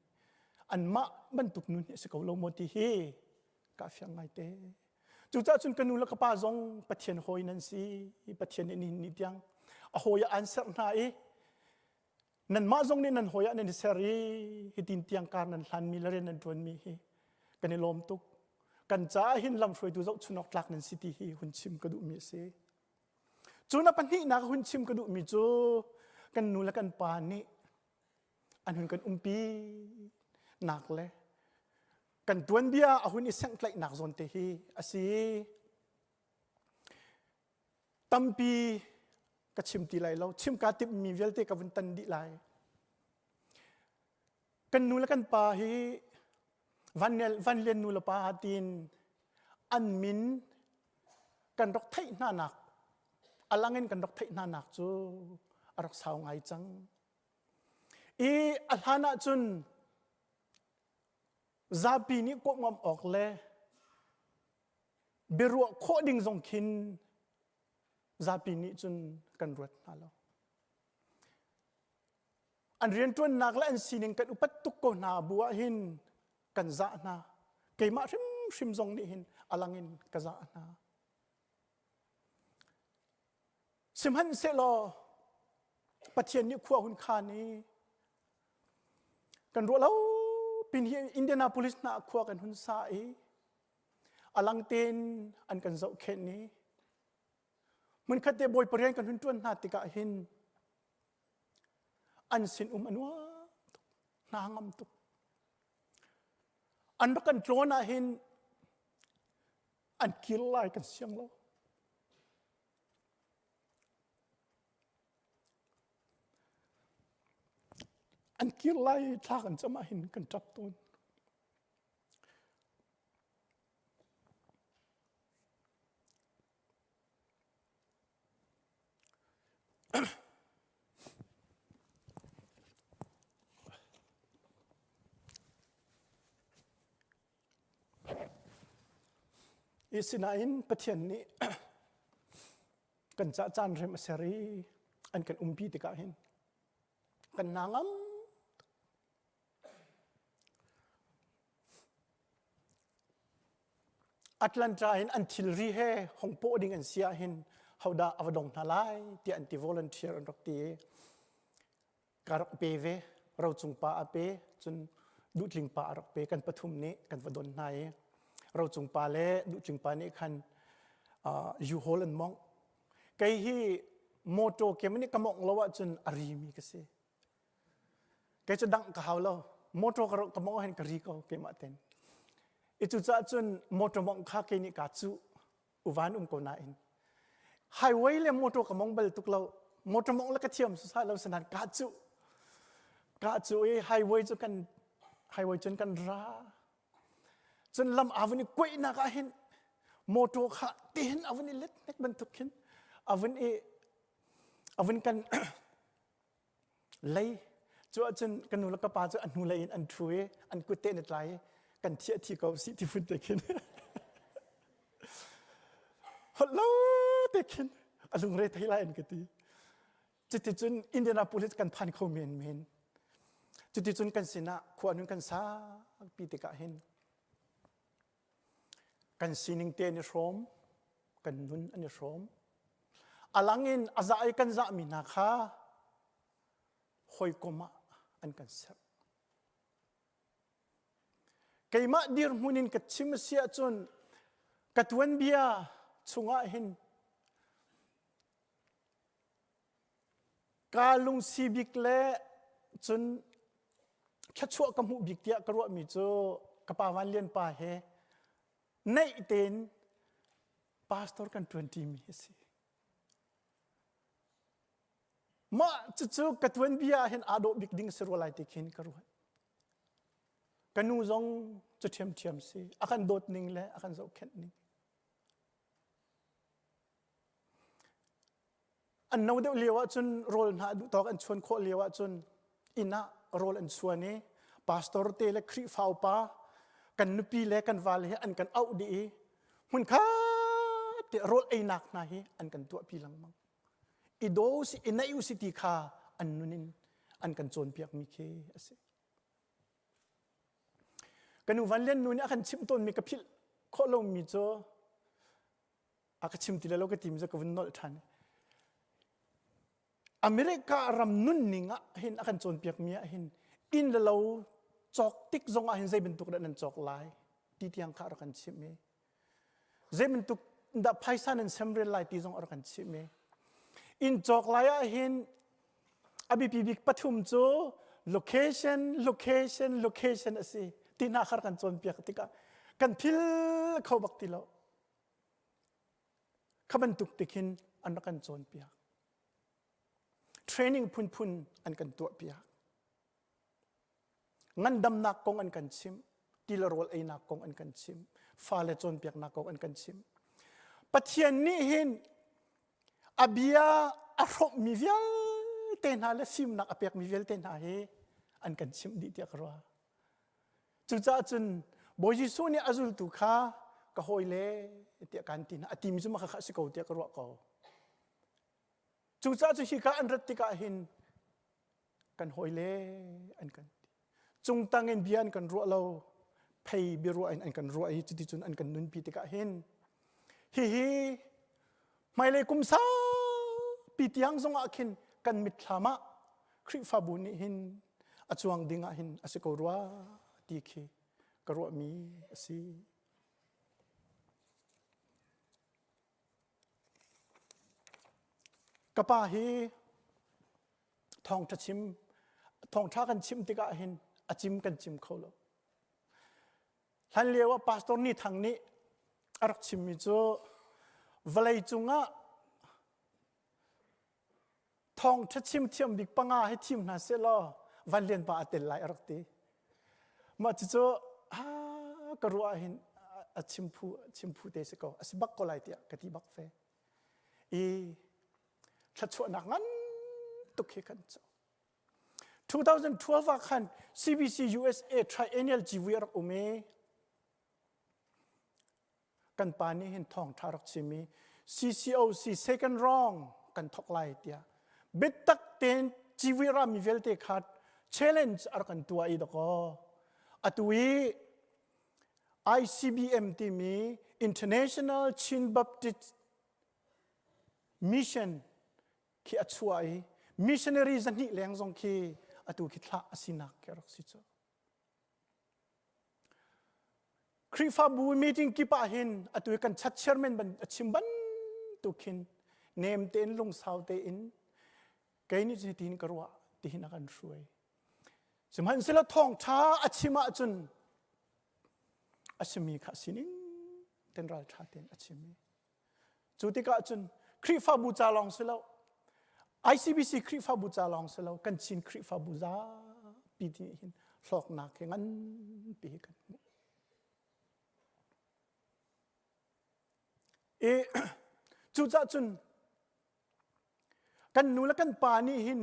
anmah bantuk nun hi a si ko lo maw ti hi ka fiang ngai te. Cucaah cun ka nu le ka pa zong Pathian hawi nan si. Pathian nih nihin ni tiang a hawi ah an serh hna i nanmah zong nih nan hawi ah nan i ser i hitin tiang kar nan hlanmi le rian nan ṭuanmi hi kan i lawm tuk. Kan caah hin lamhruaitu zohchun awk tlak nan si ti hi hun chim ka duhmi a si. Cu na pahnihnak hun chim ka duhmi cu kan nu le kan pa nih an hun kan umpi nak le kan tuanbia a hun i senghtlaihnak zawn te hi a si. Tampi ka chim ti lai lo. Chim kaa timhmi vialte ka vun tan dih lai. Kan nu le kan pa hi Van, Van Lian nu le pa tiin an min kan rak theih hna nak alang in kan rak theih hna nak cu a rak sau ngai cang. I a hlan ah cun zapi nih kawh ngam awk le biaruah khawh ding zong khin zapi nih cun kan ruat hna lo. An rianṭuannak le an sining kan upat tuk ko hna bu ah hin kan zah hna. Keimah hrimhrim zong nih hin a lang in ka zah hna. Sihmanhsehlaw Pathian nih khua hun khan i kan ruah lo pin hi Indianapolis hna khua kan hun sa i a lang tein an kan zohkhenh i hmunkhat te Bawipa rian kan hun ṭuan hna tikah hin an sin um a nuam tuk hna ngam tuk an rak kan tlawn ah hin an kir lai kan siang lo An kir lai thla kan cam ah hin kan ṭap tawn. I sinain Pathian nih kan ca caan rem a ser i an kan umpi tikah hin kan hna ngam Atlanta in an thilri he hong pawh ding an si ah hin hodah a va dong hna lai tiah an ti volunteer an rak ti i ka rak pe ve rocung pa a pe cun duhtling pa a rak pe kan pathum nih kan va don hna i rocung pa le duhtling pa nih khan uh, U-Haul an mongh kei hi motor ke nih ka mongh lo ahcun a rimi ka si kei cu dangh ka hau lo motor ka ka mongh hin ka ri ko keimah ten i cucaah cun motor mongh kha kei nih kaa cuh uvan um ko nain highway le motor ka mong bal tuk lo motor mong le ka thiam sa lo sanan ka cu ka cu i highway cu kan highway cun kan ra cun lam avun i kuihnak ah hin motor kha tihin avun i let nek bantuk khin avun i avun kan Lei cu ahcun ka nu le ka pa cu a hnulei in an ṭhu i an kut te an i tlai i kan thi a thi ko si ti phun te khin holh lo te khin a lungre thei lai an ka ti. Cuticun Indianapolis kan phan kho men men. Cuticun kan sinah khua nun kan sakpi tikah hin kan sining te an i hrawm, kan nun an i hrawm. A lang in a zah i kan zahmi hna kha hawikom ah an kan serh. Keimah dirhmun in ka chim a si ahcun ka tuanbia chungah hin kaa lungsi bik le cun thluachuah ka hmuh bik tiah ka ruahmi cu ka pa Van Lian pa he naih tein pastor kan ṭuanṭimi a si. Mah cucu ka tuanbia ah hin aa dawh bik ding si rua lai ti khin ka ruat. Ka nu zong cu ṭhiamṭhiam si. A kan dawt ning le a kan zohkhenh ning. An no deuh lio ahcun rawl hna duh tawk an chuan khawh lio ahcun inn ah rawl an chuan i pastor te le Khrihfa upa kan nupi le kan vale he an kan auh dih i hmunkhat te rawl einak hna hi an kan tuahpi lengmang. I daw si i naih u si ti kha an nun in an kan cawnpiakmi khi a si. Ka nu Van Lian nu nih a kan chimh tawnmi ka philh khawh lomi cu a ka chim ti lo ka tim cu ka vun nolh ṭhan. America ram nunning ah hin a kan cawnpiakmi ah hin inn le lo cawk tik zong ah hin zei bantuk dah nan cawk lai ti tiang kha a rak kan chimh i zei bantuk dah phaisa nan semrel lai ti zong a rak kan chimh i inn cawk lai ah hin a biapi bik pathum cu location location location a si ti hna kha kan cawnpiak tikah kan phil kho bak ti lo kha bantuk te khin an rak kan cawnpiak training phunphun an kan tuahpiak ngandamnak kong an kan chimh ti le rawl einak kong an kan chimh fale cawnpiaknak kong an kan chimh Pathian nih hin a bia a hrawmhmi vialte hna le fimnak a pekmi vialte hna hi an kan chimh dih tiah ka ruah Cucaah cun Bawi Jesuh nih a zultu kha ka hawile tiah kan ti hna. A timi cu mah kha a si ko tiah ka ruah ko. Cucaah cu hika an rat tikah hin kan hawile an kan ti. Cungtang in bia an kan ruah lo, phei biaruah in an kan ruah i cuticun an kan nunpi tikah hin hihi hmailei kum saupi tiang zongah khin kan mitthlam ah Khrihfabu nih hin a cuang ding ah hin a si ko rua ti khi ka ruahmi a si. Ka pa hi thawngṭha chim thawngṭha kan chim tikah hin a cim kan cim kho lo. Hlan lio ah Pastor Ni Thang nih a rak chimmi cu vawlei cungah thawngṭha chim thiam bik panga hi thim hna seh law Van Lian pa a tel lai a rak ti. Mah cucu ka ruah hin a chim phu chim phu te si ko a si bak ko lai tiah ka ti bak ve. I thluachuahnak ngan tuk hi kan co. 2012 ah khan CBC USA Triennial civui a rak um i kan pa nih hin thawngṭha rak chim i CCOC second round kan thawk lai tiah biatak tein civui rami vialte kha challenge a rak kan tuah i dakaw atu i ICBM timi International Chin Baptist Mission khi a chuah i missionary zahnih leng zong khi atu khi thlah a sinak khi a rak si cu. Khrihfabu meeting kip ah hin atu kan chat chairman ban a chim bantuk khin nem tein lungsau tein kei nih cun hitin ka ruah tihin a kan hruai. Sihmanhsehlaw thawngṭha a chim ahcun a simi kha sining ten ralṭha tein a chim i Cu tikah cun Khrihfabu ca lawng si lo, ICBC Khrihfabu ca lawng si lo, kan Chin Khrihfabu zapi nih hin hlawknak hi nganpi hi kan hmuh. I cucaah cun Kan nu le kan pa nih hin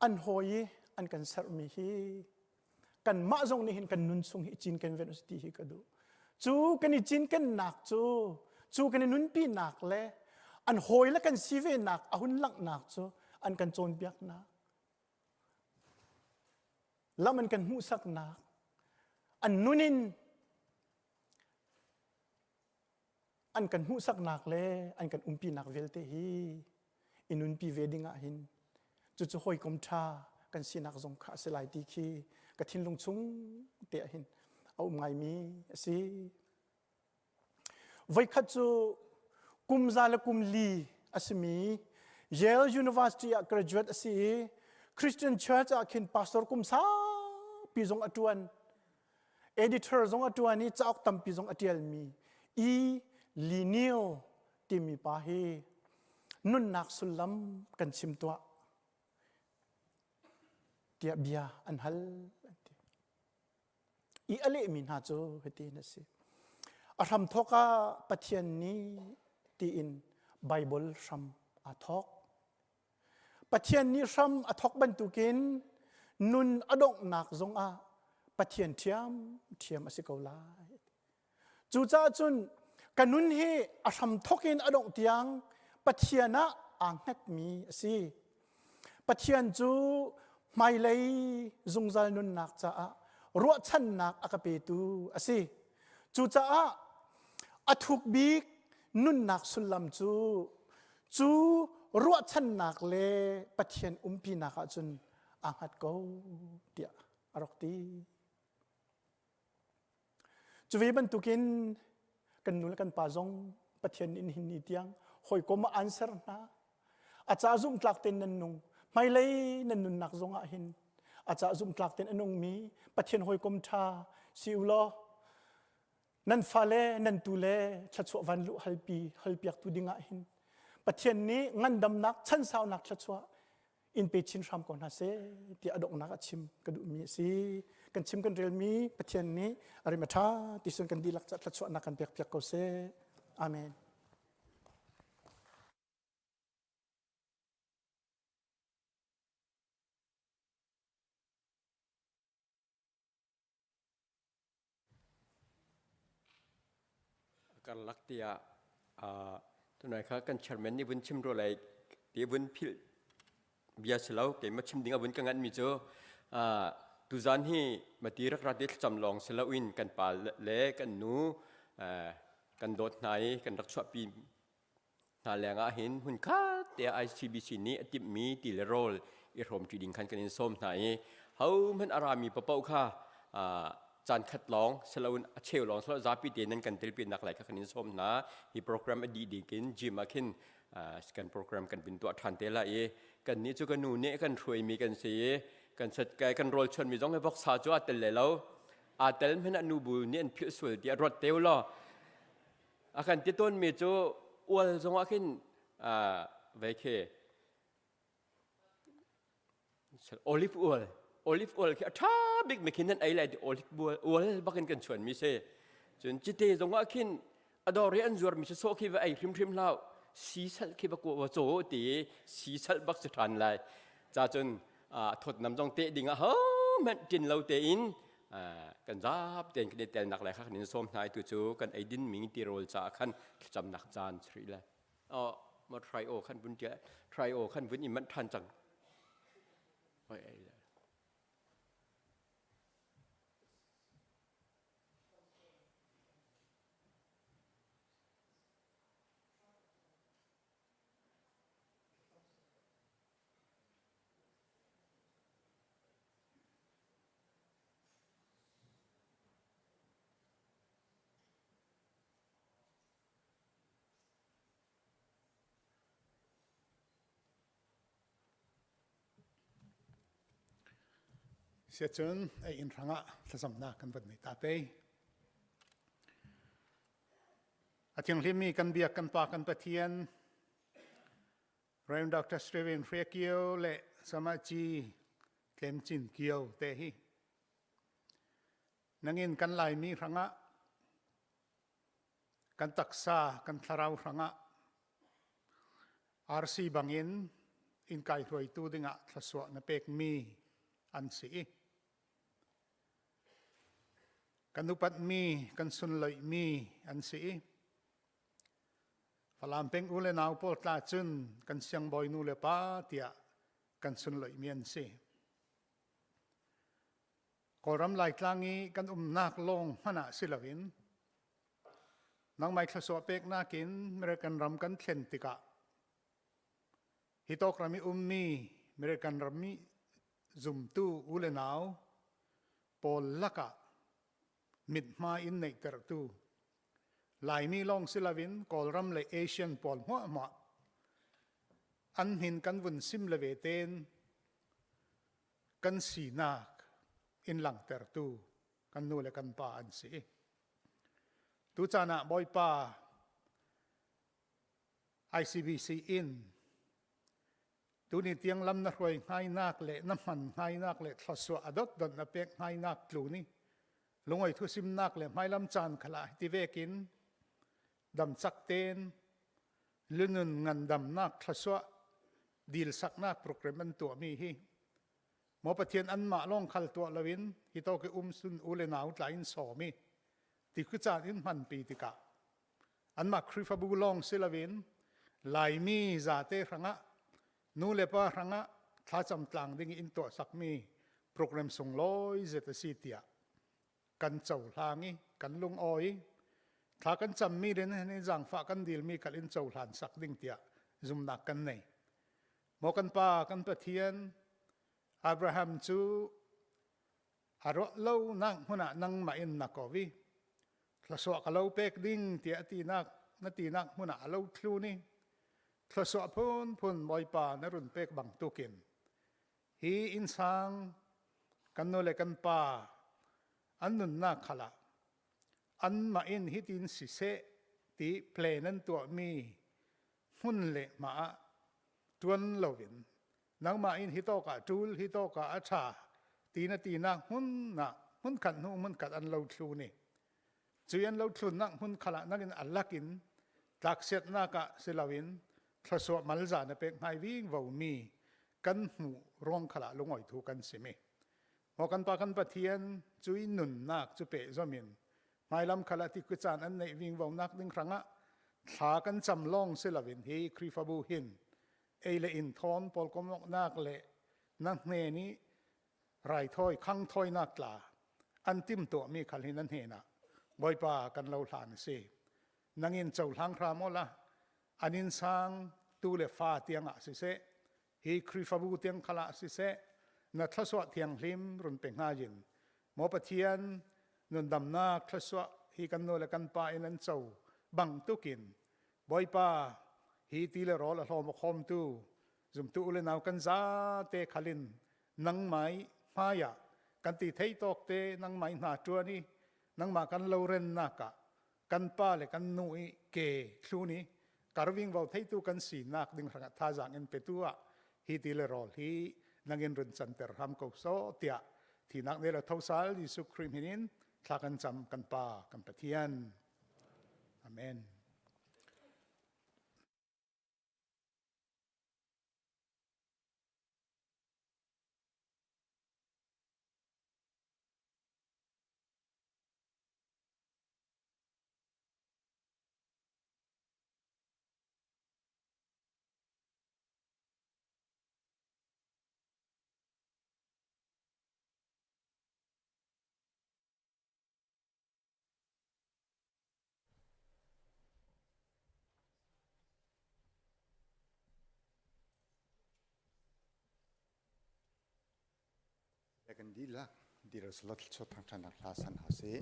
an hawi i an kan serhmi hi kanmah zong nih hin kan nun chung hi i cinken ve ti hi ka duh. Cu kan i cinkennak cu cu kan i nunpinak le an hawi le kan si venak a hun langhnak cu an kan cawnpiaknak lam an kan hmuhsaknak an nun in an kan hmuhsaknak le an kan umpinak vialte hi i nunpi ve ding ah hin cucu hawikom ṭha kan sinak zong kha a si lai ti khi ka thinlung chung te ah hin a um ngaimi a si. Voikhat cu kum za le kum li a simi Yale University ah graduate a si i Christian Church ah khin pastor kum saupi zong a ṭuan. Editor zong a ṭuan i cauk tampi zong a ṭialmi E. Lee Neal timi pa hi nunnak sullam kan chim tuah tiah bia an hal an ti. I a lehmi hna cu hitin a si. A hramthawk ah Pathian nih tiin Bible hram aa thawk. Pathian nih hram a thawk bantukin nun a donghnak zongah Pathian ṭhiamṭhiam a si ko lai. Cucaah cun ka nun hi a hram thawk in a dongh tiang Pathian ah aa hngatmi a si. Pathian cu hmailei zungzal nunnak caah ruahchannak a ka petu a si. Cucaah a thuk bik nunnak sullam cu cu ruahchannak le Pathian umpinak ahcun aa hngat ko tiah a rak ti. Cu ve bantukin kan nu le kan pa zong Pathian nih nihin ni tiang hawikom ah an ser hna. A ca zumhtlak tein nan nung. Hmailei nan nunnak zong ah hin a ca zumhtlak tein a nungmi Pathian hawikom ṭha si u law nan fale nan tu le thluachuah van luh halpi halpiaktu ding ah hin Pathian nih ngandamnak chansaunak thluachuah in pe chin hram ko hna seh tiah a donghnak ah chim ka duhmi a si. Kan chim kan relmi Pathian nih a rim a ṭha ti sun kan dihlak ca thluachuahnak kan pekpiak ko seh. Amen. Karlak tiah tunai kha kan chairman nih vun chim ro lai ti vun philh bia si lo keimah chim ding a vun ka ngan mi cu tuzan hi mati rak rat thlacam lawng si loin kan pa le kan nu kan dawt hna i kan rak chuahpi Hna leng ah hin hmunkhat te ICBC nih a timhmi ti le rawl i hrawmṭi ding khan kan in sawm hna i hohmanh a rami paoh kha caan khat lawng siloin a cheu lawng silo zapi te nan kan telpinak lai kha kan in sawm hna. Hi program a dih ding in gym ah khin kan program kan vun tuah ṭhan te lai i kan nih cu ka nu nih kan hruaimi kan si i kan set kan rawl chuanmi zong hi voksa cu aa tel le lo aa tel hmanh ah nu bu nih an philh sual tiah ruat te u law A kan ti tawnmi cu ual zongah khin vei khi olive oil olive oil khi a ṭha bik mi khin nan ei lai ti olive oil bakin kan chuan mi si cun cite zongah khin a dawr i an zuar mi sawh khi va ei hrimhrim hlah si sal khi va va caw ti si sal bak si ṭhan lai ca cun thawtnam zong te ding ah ho hmanh ṭin lo tein kan zap tein kan i telnak lai kha kan in sawm hna i tu cu kan eidin mi tirawl caah khan thlacamnak caan si rih lai oh ma try o khan vun tia try o khan vun i manh ṭhan cang oi ei le Siacun ei inn hrangah thlacamnak kan van nei ta te. A thianghlimmi kan biak kan pa kan Pathian Rev. Dr. Stephen Hre Kio le Samaci Tlem Cin Kio te hi nangin kan Laimi hrangah kan taksa kan thlarau hrangah RC bangin in kai hruaitu dingah thluachuah na pekmi an si i kan upatmi kan sunloihmi an si i Falam peng u le nau pawl tla cun kan siangbawi nu le pa tiah kan sunloihmi an si. Kawlram Laitlang i kan umnak lawng hmanh ah si loin nangmai thluachuah peknak in American ram kan thlen tikah hi tawk ram i ummi American ram i zumtu u le nau pawl lakah mithmai in neihtertu Laimi lawng si loin Kawlram le Asian pawl hmuahhmuah an hmin kan vun sim le ve tein kan sinak in langhtertu kan nu le kan pa an si. Tucaan ah Bawipa ICBC in tuni tiang lam na hruai hngainak le na hman hngainak le thluachuah a dotdot na pek hngainak tlu ni lungoi thusimnak le hmailam caan khala ti vekin damcak ten. Lunun ngandamnak thluachuah dilsaknak program an tuahmi hi maw Pathian anmah lawng khal tuah loin hi tawk i um sun u le nau tla in sawm i ti khu caan in hmanpi tikah anmah Khrihfabu lawng si loin Laimi zate hrangah nu le pa hrangah thlacam tlang ding in tuah sakmi program sunglawi zet a si tiah kan cohlang i kan lungawi thla kan cammi le ni zaangfah kan dilmi kal in cohlan sak ding tiah zumnak kan nei. Maw kan pa kan Pathian Abraham cu a ruah lo nak hmun ah nangmah in na ko i thluachuah ka lo pek ding tiah tinak na tinak hmun ah a lo thlu ni thluachuah phunphun Bawipa na run pek bangtukin hi innsang kan nu le kan pa an nunnak khal ah anmah in hitin siseh ti plan an tuahmi hmun le hma ah ṭuan loin nangmah in hi tawk ah ṭul hi tawk ah a ṭha ti na tinak hmun ah hmunkhat hnu hmunkhat an lo thlu ni cui an lo thlunnak hmun khal ah nangin a lakin tlaksiatnak ah si loin thluasuah malza na pek hngai ving vo mi kan hmuh ruang khal ah lungoi thu kan simi maw kan pa kan Pathian cui nunnak cu pe zomin hmailam khal ah ti caan an neih ving vo nak ding hrangah thla kan cam lawng si loin hi Khrihfabu hin ei le in thawn pawl komoknak le na hne nih raithawi khangthawinak tla an timtuahmi khal hi nan hnenah Bawipa kan lo hlan a si. Nangin cohlang hram u la an inn sang tu le fa tiangah siseh hi Khrihfabu tiang khal ah siseh na thluachuah thianghlim run pe hnga in maw Pathian nundamnak thluachuah hi kan nu le kan pa in an co bang tukin Bawipa hi ti le rawl a hlawm a khawmtu zumtu u le nau kan zate khalin nangmai hmaiah kan ti thei tawk te nangmai hna ṭuan i nangmah kan lo rennak ah kan pa le kan nu i ke thlun i karving vo theitu kan sinak ding hrangah thazaang in petu ah hi ti le rawl hi nangin run canter hram ko so tiah thinak ne le thosal Jesuh Khrih min in thla kan cam kan pa kan Pathian. Amen. Kan dihlak dir usih law thangṭhatnak hla sa hna usih.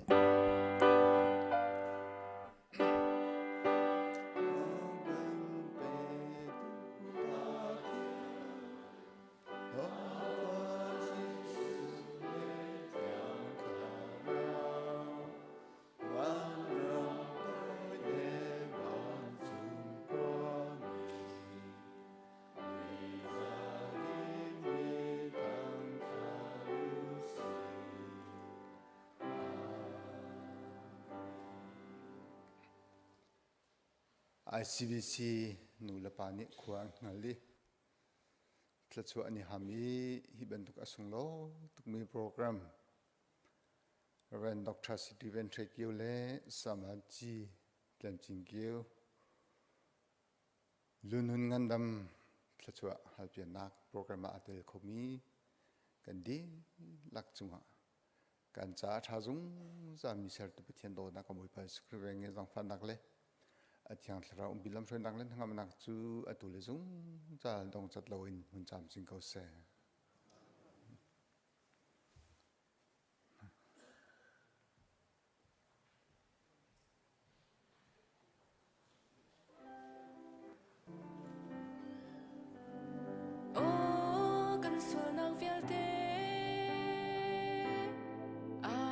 ICBC nu le pa nih khua an hngal i thluachuah an i ham i hi bantuk a sunglawi tukmi program Rev. Dr. Stephen Hre Kio le Samaji Tlam Cin Kio Lunhun ngandam thluachuah halpiannak program ah a tel khomi kan dihlak cungah kan caah ṭha zungzalmi sertu Pathian dawtnak kan Bawipa Jesuh Khrih reng i zaangfahnak le a Thiang Thlarau umpi lamhruainak le hnangamnak cu atu le zungzal dongcat loin hmun camcin ko seh.